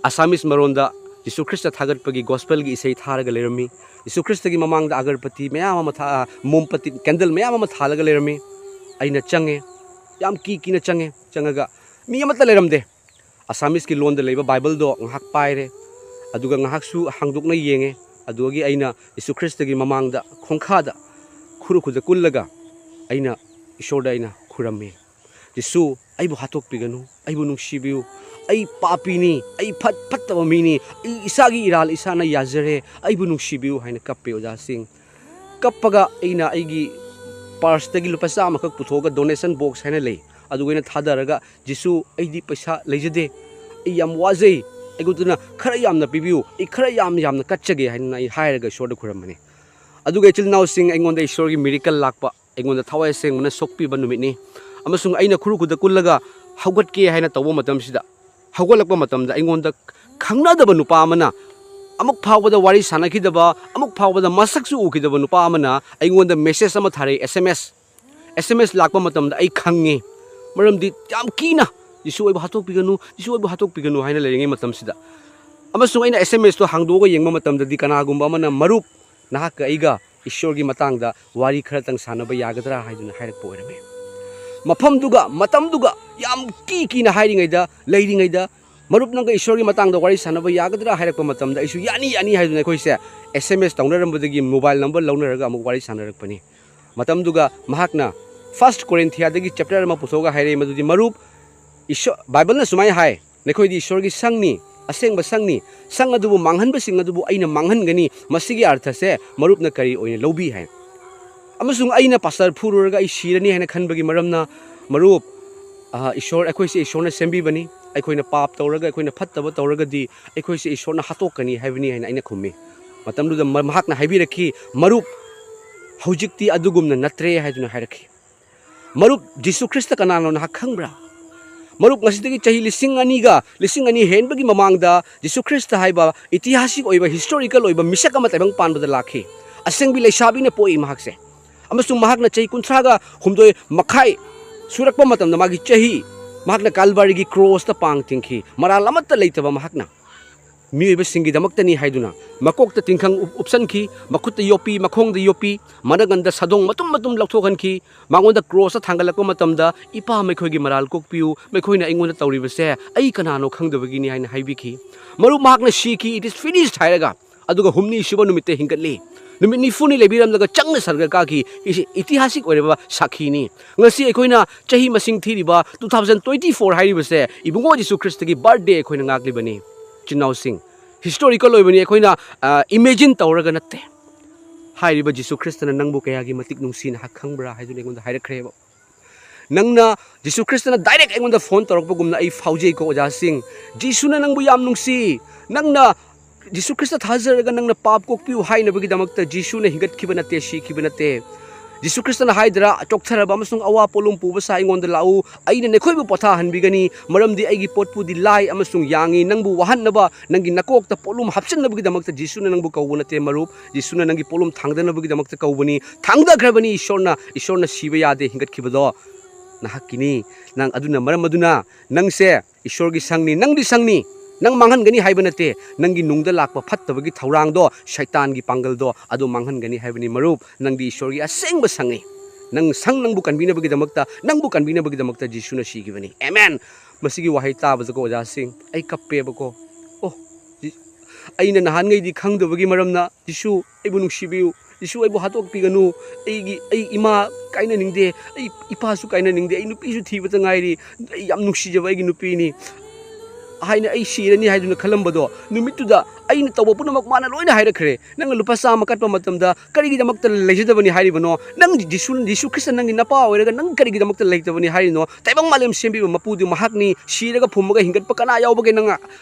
ꯑꯁꯥꯃꯤꯁ ꯃꯔꯣꯟꯗ ꯖꯤꯁꯨ ꯈ꯭ꯔꯤꯁꯇ ꯊꯥꯒꯠꯄꯒꯤ ꯒꯣꯁꯄꯦꯜꯒꯤ ꯏꯁꯩ ꯊꯥꯔꯒ ꯂꯩꯔꯝꯃꯤ꯫ ꯖꯤꯁꯨ ꯈ꯭ꯔꯤꯁꯇꯒꯤ ꯃꯃꯥꯡꯗ ꯑꯒꯔꯕꯇꯤ ꯃꯌꯥꯝ ꯑꯃ ꯊꯥ-, ꯃꯣꯝꯄꯇꯤ, ꯀꯦꯟꯗꯜ ꯃꯌꯥꯝ ꯑꯃ ꯊꯥꯜꯂꯒ ꯂꯩꯔꯝꯃꯤ꯫ ꯑꯩꯅ ꯆꯪꯉꯦ, ꯌꯥꯝ ꯀꯤ ꯀꯤꯅ ꯆꯪꯉꯦ꯫ ꯆꯪꯉꯒ ꯃꯤ ꯑꯃꯠꯇ ꯂꯩꯔꯝꯗꯦ꯫ ꯑꯁꯥꯃꯤꯁꯀꯤ ꯂꯣꯟꯗ ꯂꯩꯕ ꯕꯥꯏꯕꯜꯗꯣ ꯉꯥꯏꯍꯥꯛ ꯄꯥꯏꯔꯦ, ꯑꯗꯨꯒ ꯉꯥꯏꯍꯥꯛꯁꯨ ꯍꯥꯡꯗꯣꯛꯅ ꯌꯦꯡꯉꯦ꯫ ꯑꯗꯨꯗꯒꯤ ꯑꯩꯅ ꯖꯤꯁꯨ ꯈ꯭ꯔꯤꯁꯇꯒꯤ ꯃꯃꯥꯡꯗ ꯈꯣꯡꯈꯥꯗ ꯈꯨꯔꯨ ꯈꯨꯗ ꯀꯨꯜꯂꯒ ꯑꯩꯅ ꯏꯁꯣꯔꯗ ꯑꯩꯅ ꯈꯨꯔꯝꯃꯤ, "ꯖꯤꯁꯨ, ꯑꯩꯕꯨ ꯍꯥꯠꯇꯣꯛꯄꯤꯒꯅꯨ, ꯑꯩꯕꯨ ꯅꯨꯡꯁꯤꯕꯤꯌꯨ, ꯑꯩ ꯄꯥꯄꯤꯅꯤ, ꯑꯩ ꯐꯠ-, ꯐꯠꯇꯕ ꯃꯤꯅꯤ, ꯑꯩ ꯏꯁꯥꯒꯤ ꯏꯔꯥꯜ ꯏꯁꯥꯅ ꯌꯥꯖꯔꯦ, ꯑꯩꯕꯨ ꯅꯨꯡꯁꯤꯕꯤꯌꯨ" ꯍꯥꯏꯅ ꯀꯞꯄꯦ ꯑꯣꯖꯥꯁꯤꯡ꯫ ꯀꯞꯄꯒ ꯑꯩꯅ ꯑꯩꯒꯤ ꯄꯥꯔꯁꯇꯒꯤ ꯂꯨꯄꯥ ꯆꯥꯝꯃꯈꯛ ꯄꯨꯊꯣꯛꯑꯒ, ꯗꯣꯅꯦꯁꯟ ꯕꯣꯛꯁ ꯍꯥꯏꯅ ꯂꯩ, ꯑꯗꯨꯒ ꯑꯩꯅ ꯊꯥꯗꯔꯒ, "ꯖꯤꯁꯨ, ꯑꯩꯗꯤ ꯄꯩꯁꯥ ꯂꯩꯖꯗꯦ, ꯑꯩ ꯌꯥꯝ ꯋꯥꯖꯩ, ꯑꯩꯉꯣꯟꯗꯅ ꯈꯔ ꯌꯥꯝꯅ ꯄꯤꯕꯤꯌꯨ, ꯑꯩ ꯈꯔ ꯌꯥꯝ ꯌꯥꯝꯅ ꯀꯠꯆꯒꯦ" ꯍꯥꯏꯅ ꯑꯩ ꯍꯥꯏꯔꯒ ꯏꯁꯣꯔꯗ ꯈꯨꯔꯝꯕꯅꯤ꯫ ꯑꯗꯨꯒ ꯏꯆꯤꯜ ꯏꯅꯥꯎꯁꯤꯡ, ꯑꯩꯉꯣꯟꯗ ꯏꯁꯣꯔꯒꯤ ꯃꯤꯔꯦꯀꯜ ꯂꯥꯛꯄ, ꯑꯩꯉꯣꯟꯗ ꯊꯋꯥꯏ ꯑꯁꯦꯡꯕꯅ ꯁꯣꯛꯄꯤꯕ ꯅꯨꯃꯤꯠꯅꯤ꯫ ꯑꯃꯁꯨꯡ ꯑꯩꯅ ꯈꯨꯔꯨ ꯈꯨꯗ ꯀꯨꯜꯂꯒ ꯍꯧꯒꯠꯀꯦ ꯍꯥꯏꯅ ꯇꯧꯕ ꯃꯇꯝꯁꯤꯗ, ꯍꯧꯒꯠꯂꯛꯄ ꯃꯇꯝꯗ ꯑꯩꯉꯣꯟꯗ ꯈꯪꯅꯗꯕ ꯅꯨꯄꯥ ꯑꯃꯅ, ꯑꯃꯨꯛ ꯐꯥꯎꯕꯗ ꯋꯥꯔꯤ ꯁꯥꯟꯅꯈꯤꯗꯕ, ꯑꯃꯨꯛ ꯐꯥꯎꯕꯗ ꯃꯁꯛꯁꯨ ꯎꯈꯤꯗꯕ ꯅꯨꯄꯥ ꯑꯃꯅ ꯑꯩꯉꯣꯟꯗ ꯃꯦꯁꯦꯖ ꯑꯃ ꯊꯥꯔꯛꯏ, ꯑꯦꯁ ꯑꯦꯝ ꯑꯦꯁ꯫ ꯑꯦꯁ ꯑꯦꯝ ꯑꯦꯁ ꯂꯥꯛꯄ ꯃꯇꯝꯗ ꯑꯩ ꯈꯪꯉꯤ, ꯃꯔꯝꯗꯤ ꯌꯥꯝ ꯀꯤꯅ, "ꯖꯤꯁꯨ, ꯑꯩꯕꯨ ꯍꯥꯠꯇꯣꯛꯄꯤꯒꯅꯨ, ꯖꯤꯁꯨ, ꯑꯩꯕꯨ ꯍꯥꯠꯇꯣꯛꯄꯤꯒꯅꯨ" ꯍꯥꯏꯅ ꯂꯩꯔꯤꯉꯩ ꯃꯇꯝꯁꯤꯗ꯫ ꯑꯃꯁꯨꯡ ꯑꯩꯅ ꯑꯦꯁ ꯑꯦꯝ ꯑꯦꯁꯇꯣ ꯍꯥꯡꯗꯣꯛꯑꯒ ꯌꯦꯡꯕ ꯃꯇꯝꯗꯗꯤ ꯀꯅꯥꯒꯨꯝꯕ ꯑꯃꯅ, "ꯃꯔꯨꯞ, ꯅꯍꯥꯛꯀ ꯑꯩꯒ ꯏꯁꯣꯔꯒꯤ ꯃꯇꯥꯡꯗ ꯋꯥꯔꯤ ꯈꯔꯇꯪ ꯁꯥꯟꯅꯕ ꯌꯥꯒꯗ꯭ꯔꯥ?" ꯍꯥꯏꯗꯨꯅ ꯍꯥꯏꯔꯛꯄ ꯑꯣꯏꯔꯝꯃꯤ꯫ ꯃꯐꯝꯗꯨꯒ ꯃꯇꯝꯗꯨꯒ ꯌꯥꯝ ꯀꯤ ꯀꯤꯅ ꯍꯥꯏꯔꯤꯉꯩꯗ, ꯂꯩꯔꯤꯉꯩꯗ, "ꯃꯔꯨꯞ, ꯅꯪꯒ ꯏꯁꯣꯔꯒꯤ ꯃꯇꯥꯡꯗ ꯋꯥꯔꯤ ꯁꯥꯟꯅꯕ ꯌꯥꯒꯗ꯭ꯔꯥ?" ꯍꯥꯏꯔꯛꯄ ꯃꯇꯝꯗ ꯑꯩꯁꯨ "ꯌꯥꯅꯤ, ꯌꯥꯅꯤ" ꯍꯥꯏꯗꯨꯅ ꯑꯩꯈꯣꯏꯁꯦ ꯑꯦꯁ ꯑꯦꯝ ꯑꯦꯁ ꯇꯧꯅꯔꯝꯕꯗꯒꯤ ꯃꯣꯕꯥꯏꯜ ꯅꯝꯕꯔ ꯂꯧꯅꯔꯒ ꯑꯃꯨꯛ ꯋꯥꯔꯤ ꯁꯥꯟꯅꯔꯛꯄꯅꯤ꯫ ꯃꯇꯝꯗꯨꯒ ꯃꯍꯥꯛꯅ ꯐꯥꯔꯁ ꯀꯣꯔꯤꯟꯊꯤꯌꯥꯗꯒꯤ ꯆꯦꯞꯇꯔ ꯑꯃ ꯄꯨꯊꯣꯛꯑꯒ ꯍꯥꯏꯔꯛꯏ, ꯃꯗꯨꯗꯤ, "ꯃꯔꯨꯞ, ꯏꯁꯣ-, ꯕꯥꯏꯕꯜꯅ ꯁꯨꯃꯥꯏꯅ ꯍꯥꯏ, 'ꯅꯈꯣꯏꯗꯤ ꯏꯁꯣꯔꯒꯤ ꯁꯪꯅꯤ, ꯑꯁꯦꯡꯕ ꯁꯪꯅꯤ, ꯁꯪ ꯑꯗꯨꯕꯨ ꯃꯥꯡꯍꯟꯕꯁꯤꯡ ꯑꯗꯨꯕꯨ ꯑꯩꯅ ꯃꯥꯡꯍꯟꯒꯅꯤ.' ꯃꯁꯤꯒꯤ ꯑꯔꯊꯁꯦ ꯃꯔꯨꯞꯅ ꯀꯔꯤ ꯑꯣꯏꯅ ꯂꯧꯕꯤ?" ꯍꯥꯏ꯫ ꯑꯃꯁꯨꯡ ꯑꯩꯅ ꯄꯥꯁꯇꯔ ꯐꯨꯔꯨꯔꯒ ꯑꯩ ꯁꯤꯔꯅꯤ ꯍꯥꯏꯅ ꯈꯟꯕꯒꯤ ꯃꯔꯝꯅ, ꯃꯔꯨꯞ, ꯑ, ꯏꯁꯣꯔ, ꯑꯩꯈꯣꯏꯁꯦ ꯏꯁꯣꯔꯅ ꯁꯦꯝꯕꯤꯕꯅꯤ꯫ ꯑꯩꯈꯣꯏꯅ ꯄꯥꯞ ꯇꯧꯔꯒ, ꯑꯩꯈꯣꯏꯅ ꯐꯠꯇꯕ ꯇꯧꯔꯒꯗꯤ ꯑꯩꯈꯣꯏꯁꯦ ꯏꯁꯣꯔꯅ ꯍꯥꯠꯇꯣꯛꯀꯅꯤ ꯍꯥꯏꯕꯅꯤ ꯍꯥꯏꯅ ꯑꯩꯅ ꯈꯨꯝꯃꯤ꯫ ꯃꯇꯝꯗꯨꯗ ꯃ-, ꯃꯍꯥꯛꯅ ꯍꯥꯏꯕꯤꯔꯛꯈꯤ, "ꯃꯔꯨꯞ, ꯍꯧꯖꯤꯛꯇꯤ ꯑꯗꯨꯒꯨꯝꯅ ꯅꯠꯇ꯭ꯔꯦ" ꯍꯥꯏꯗꯨꯅ ꯍꯥꯏꯔꯛꯈꯤ꯫ ꯃꯔꯨꯞ, ꯖꯤꯁꯨ ꯈ꯭ꯔꯤꯁꯇ ꯀꯅꯥꯅꯣ ꯅꯍꯥꯛ ꯈꯪꯕ꯭ꯔꯥ? ꯃꯔꯨꯞ, ꯉꯁꯤꯗꯒꯤ ꯆꯍꯤ ꯂꯤꯁꯤꯡ ꯑꯅꯤꯒ, ꯂꯤꯁꯤꯡ ꯑꯅꯤ ꯍꯦꯟꯕꯒꯤ ꯃꯃꯥꯡꯗ ꯖꯤꯁꯨ ꯈ꯭ꯔꯤꯁꯇ ꯍꯥꯏꯕ ꯏꯇꯤꯍꯥꯁꯤꯛ ꯑꯣꯏꯕ, ꯍꯤꯁꯇꯣꯔꯤꯀꯦꯜ ꯑꯣꯏꯕ ꯃꯤꯁꯛ ꯑꯃ ꯇꯥꯏꯕꯪ ꯄꯥꯟꯕꯗ ꯂꯥꯛꯈꯤ꯫ ꯑꯁꯦꯡꯕꯤ ꯂꯩꯁꯥꯕꯤꯅ ꯄꯣꯛꯏ ꯃꯍꯥꯛꯁꯦ꯫ ꯑꯃꯁꯨꯡ ꯃꯍꯥꯛꯅ ꯆꯍꯤ ꯀꯨꯟꯊ꯭ꯔꯥꯒ ꯍꯨꯝꯗꯣꯏ ꯃꯈꯥꯏ ꯁꯨꯔꯛꯄ ꯃꯇꯝꯗ ꯃꯥꯒꯤ ꯆꯍꯤ, ꯃꯍꯥꯛꯅ ꯀꯥꯜꯚꯥꯔꯤꯒꯤ ꯀ꯭ꯔꯣꯁꯇ ꯄꯥꯡ ꯇꯤꯡꯈꯤ꯫ ꯃꯔꯥꯜ ꯑꯃꯠꯇ ꯂꯩꯇꯕ ꯃꯍꯥꯛꯅ ꯃꯤꯑꯣꯏꯕꯁꯤꯡꯒꯤꯗꯃꯛꯇꯅꯤ ꯍꯥꯏꯗꯨꯅ ꯃꯀꯣꯛꯇ ꯇꯤꯡꯈꯪ ꯎꯞ-, ꯎꯞꯁꯟꯈꯤ, ꯃꯈꯨꯠꯇ ꯌꯣꯠꯄꯤ, ꯃꯈꯣꯡꯗ ꯌꯣꯠꯄꯤ, ꯃꯅꯒꯟꯗ ꯁꯥꯗꯣꯡ ꯃꯇꯨꯝ ꯃꯇꯨꯝ ꯂꯧꯊꯣꯛꯍꯟꯈꯤ꯫ ꯃꯉꯣꯟꯗ ꯀ꯭ꯔꯣꯁꯇ ꯊꯥꯡꯒꯠꯂꯛꯄ ꯃꯇꯝꯗ, "ꯏꯄꯥ, ꯃꯈꯣꯏꯒꯤ ꯃꯔꯥꯜ ꯀꯣꯛꯄꯤꯌꯨ, ꯃꯈꯣꯏꯅ ꯑꯩꯉꯣꯟꯗ ꯇꯧꯔꯤꯕꯁꯦ ꯑꯩ ꯀꯅꯥꯅꯣ ꯈꯪꯗꯕꯒꯤꯅꯤ" ꯍꯥꯏꯅ ꯍꯥꯏꯕꯤꯈꯤ꯫ ꯃꯔꯨꯞ, ꯃꯍꯥꯛꯅ ꯁꯤꯈꯤ, "It is finished" ꯍꯥꯏꯔꯒ꯫ ꯑꯗꯨꯒ ꯍꯨꯝꯅꯤ ꯁꯨꯕ ꯅꯨꯃꯤꯠꯇ ꯍꯤꯡꯒꯠꯂꯤ꯫ ꯅꯨꯃꯤꯠ ꯅꯤꯐꯨꯅꯤ ꯂꯩꯕꯤꯔꯝꯂꯒ ꯆꯪꯅ ꯁꯔꯒ ꯀꯥꯈꯤ꯫ ꯏꯁꯤ ꯏꯇꯤꯍꯥꯁꯤꯛ ꯑꯣꯏꯔꯕ ꯁꯥꯈꯤꯅꯤ꯫ ꯉꯁꯤ ꯑꯩꯈꯣꯏꯅ ꯆꯍꯤ ꯃꯁꯤꯡ ꯊꯤꯔꯤꯕ two thousand twenty four ꯍꯥꯏꯔꯤꯕꯁꯦ ꯏꯕꯨꯡꯉꯣ ꯖꯤꯁꯨ ꯈ꯭ꯔꯤꯁꯇꯒꯤ ꯕꯥꯔꯊꯗꯦ ꯑꯩꯈꯣꯏꯅ ꯉꯥꯛꯂꯤꯕꯅꯤ꯫ ꯏꯆꯤꯟ ꯏꯅꯥꯎꯁꯤꯡ, ꯍꯤꯁꯇꯣꯔꯤꯀꯦꯜ ꯑꯣꯏꯕꯅꯤ, ꯑꯩꯈꯣꯏꯅ, ꯑ, ꯏꯃꯦꯖꯤꯟ ꯇꯧꯔꯒ ꯅꯠꯇꯦ꯫ ꯍꯥꯏꯔꯤꯕ ꯖꯤꯁꯨ ꯈ꯭ꯔꯤꯁꯇꯅ ꯅꯪꯕꯨ ꯀꯌꯥꯒꯤ ꯃꯇꯤꯛ ꯅꯨꯡꯁꯤꯅ ꯍꯛ ꯈꯪꯕ꯭ꯔꯥ ꯍꯥꯏꯗꯨꯅ ꯑꯩꯉꯣꯟꯗ ꯍꯥꯏꯔꯛꯈ꯭ꯔꯦꯕ꯫ ꯅꯪꯅ ꯖꯤꯁꯨ ꯈ꯭ꯔꯤꯁꯇꯅ ꯗꯥꯏꯔꯦꯛ ꯑꯩꯉꯣꯟꯗ ꯐꯣꯟ ꯇꯧꯔꯛꯄꯒꯨꯝꯅ ꯑꯩ ꯐꯥꯎꯖꯩꯀꯣ ꯑꯣꯖꯥꯁꯤꯡ꯫ ꯖꯤꯁꯨꯅ ꯅꯪꯕꯨ ꯌꯥꯝ ꯅꯨꯡꯁꯤ꯫ ꯅꯪꯅ ꯖꯤꯁꯨ ꯈ꯭ꯔꯤꯁꯇ ꯊꯥꯖꯔꯒ ꯅꯪꯅ ꯄꯥꯞ ꯀꯣꯛꯄꯤꯌꯨ ꯍꯥꯏꯅꯕꯒꯤꯗꯃꯛꯇ ꯖꯤꯁꯨꯅ ꯍꯤꯡꯒꯠꯈꯤꯕ ꯅꯠꯇꯦ, ꯁꯤꯈꯤꯕ ꯅꯠꯇꯦ꯫ ꯖꯤꯁꯨ ꯈ꯭ꯔꯤꯁꯇꯅ ꯍꯥꯏꯗ꯭ꯔꯥ, "ꯆꯣꯛꯊꯔꯕ ꯑꯃꯁꯨꯡ ꯑꯋꯥ ꯄꯣꯠꯂꯨꯝ ꯄꯨꯕ ꯁꯥ ꯑꯩꯉꯣꯟꯗ ꯂꯥꯛꯎ, ꯑꯩꯅ ꯅꯈꯣꯏꯕꯨ ꯄꯣꯊꯥꯍꯟꯕꯤꯒꯅꯤ, ꯃꯔꯝꯗꯤ ꯑꯩꯒꯤ ꯄꯣꯠꯄꯨꯗꯤ ꯂꯥꯏ ꯑꯃꯁꯨꯡ ꯌꯥꯡꯉꯤ"꯫ ꯅꯪꯕꯨ ꯋꯥꯍꯟꯅꯕ, ꯅꯪꯒꯤ ꯅꯀꯣꯛꯇ ꯄꯣꯠꯂꯨꯝ ꯍꯥꯞꯆꯤꯟꯅꯕꯒꯤꯗꯃꯛꯇ ꯖꯤꯁꯨꯅ ꯅꯪꯕꯨ ꯀꯧꯕ ꯅꯠꯇꯦ, ꯃꯔꯨꯞ꯫ ꯖꯤꯁꯨꯅ ꯅꯪꯒꯤ ꯄꯣꯠꯂꯨꯝ ꯊꯥꯡꯗꯅꯕꯒꯤꯗꯃꯛꯇ ꯀꯧꯕꯅꯤ꯫ ꯊꯥꯡꯗꯈ꯭ꯔꯕꯅꯤ ꯏꯁꯣꯔꯅ, ꯏꯁꯣꯔꯅ ꯁꯤꯕ ꯌꯥꯗꯦ, ꯍꯤꯡꯒꯠꯈꯤꯕꯗꯣ ꯅꯍꯥꯛꯀꯤꯅꯤ꯫ ꯅꯪ ꯑꯗꯨꯅ, ꯃꯔꯝ ꯑꯗꯨꯅ ꯅꯪꯁꯦ ꯏꯁꯣꯔꯒꯤ ꯁꯪꯅꯤ, ꯅꯪꯗꯤ ꯁꯪꯅꯤ꯫ ꯅꯪ ꯃꯥꯡꯍꯟꯒꯅꯤ ꯍꯥꯏꯕ ꯅꯠꯇꯦ꯫ ꯅꯪꯒꯤ ꯅꯨꯡꯗ ꯂꯥꯛꯄ ꯐꯠꯇꯕꯒꯤ ꯊꯧꯔꯥꯡꯗꯣ, ꯁꯩꯇꯥꯟꯒꯤ ꯄꯥꯡꯒꯜꯗꯣ, ꯑꯗꯨ ꯃꯥꯡꯍꯟꯒꯅꯤ ꯍꯥꯏꯕꯅꯤ, ꯃꯔꯨꯞ꯫ ꯅꯪꯗꯤ ꯏꯁꯣꯔꯒꯤ ꯑꯁꯦꯡꯕ ꯁꯪꯅꯤ꯫ ꯅꯪ ꯁꯪ, ꯅꯪꯕꯨ ꯀꯟꯕꯤꯅꯕꯒꯤꯗꯃꯛꯇ, ꯅꯪꯕꯨ ꯀꯟꯕꯤꯅꯕꯒꯤꯗꯃꯛꯇ ꯖꯤꯁꯨꯅ ꯁꯤꯈꯤꯕꯅꯤ꯫ ꯑꯦꯃꯦꯟ꯫ ꯃꯁꯤꯒꯤ ꯋꯥꯍꯩ ꯇꯥꯕꯗꯀꯣ ꯑꯣꯖꯥꯁꯤꯡ, ꯑꯩ ꯀꯞꯄꯦꯕꯀꯣ꯫ ꯑꯣ, ꯖꯤ-, ꯑꯩꯅ ꯅꯍꯥꯟꯉꯩꯗꯤ ꯈꯪꯗꯕꯒꯤ ꯃꯔꯝꯅ, "ꯖꯤꯁꯨ, ꯑꯩꯕꯨ ꯅꯨꯡꯁꯤꯕꯤꯌꯨ꯫ ꯖꯤꯁꯨ, ꯑꯩꯕꯨ ꯍꯥꯠꯇꯣꯛꯄꯤꯒꯅꯨ꯫ ꯑꯩꯒꯤ, ꯑꯩ ꯏꯃꯥ ꯀꯥꯏꯅꯅꯤꯡꯗꯦ꯫ ꯑꯩ ꯏꯄꯥꯁꯨ ꯀꯥꯏꯅꯅꯤꯡꯗꯦ꯫ ꯑꯩ ꯅꯨꯄꯤꯁꯨ ꯊꯤꯕꯇ ꯉꯥꯏꯔꯤ꯫ ꯑꯩ ꯌꯥꯝ ꯅꯨꯡꯁꯤꯖꯕ ꯑꯩꯒꯤ ꯅꯨꯄꯤꯅꯤ"꯫ ꯍꯥꯏꯅ ꯑꯩ ꯁꯤꯔꯅꯤ ꯍꯥꯏꯗꯨꯅ ꯈꯜꯂꯝꯕꯗꯣ, ꯅꯨꯃꯤꯠꯇꯨꯗ ꯑꯩꯅ ꯇꯧꯕ ꯄꯨꯝꯅꯃꯛ ꯃꯥꯅ ꯂꯣꯏꯅ ꯍꯥꯏꯔꯛꯈ꯭ꯔꯦ꯫ "ꯅꯪꯅ ꯂꯨꯄꯥ ꯆꯥꯝꯃ ꯀꯠꯄ ꯃꯇꯝꯗ ꯀꯔꯤꯒꯤꯗꯃꯛꯇ ꯂꯩꯖꯗꯕꯅꯤ ꯍꯥꯏꯔꯤꯕꯅꯣ? ꯅꯪ ꯖꯤꯁꯨ, ꯖꯤꯁꯨ ꯈ꯭ꯔꯤꯁꯇ ꯅꯪꯒꯤ ꯅꯄꯥ ꯑꯣꯏꯔꯒ ꯅꯪ ꯀꯔꯤꯒꯤꯗꯃꯛꯇ ꯂꯩꯇꯕꯅꯤ ꯍꯥꯏꯔꯤꯅꯣ? ꯇꯥꯏꯕꯪ ꯃꯥꯂꯦꯝ ꯁꯦꯝꯕꯤꯕ ꯃꯄꯨꯗꯤ ꯃꯍꯥꯛꯅꯤ, ꯁꯤꯔꯒ ꯐꯨꯝꯃꯒ ꯍꯤꯡꯒꯠꯄ ꯀꯅꯥ ꯌꯥꯎꯕꯒꯦ? ꯅꯪ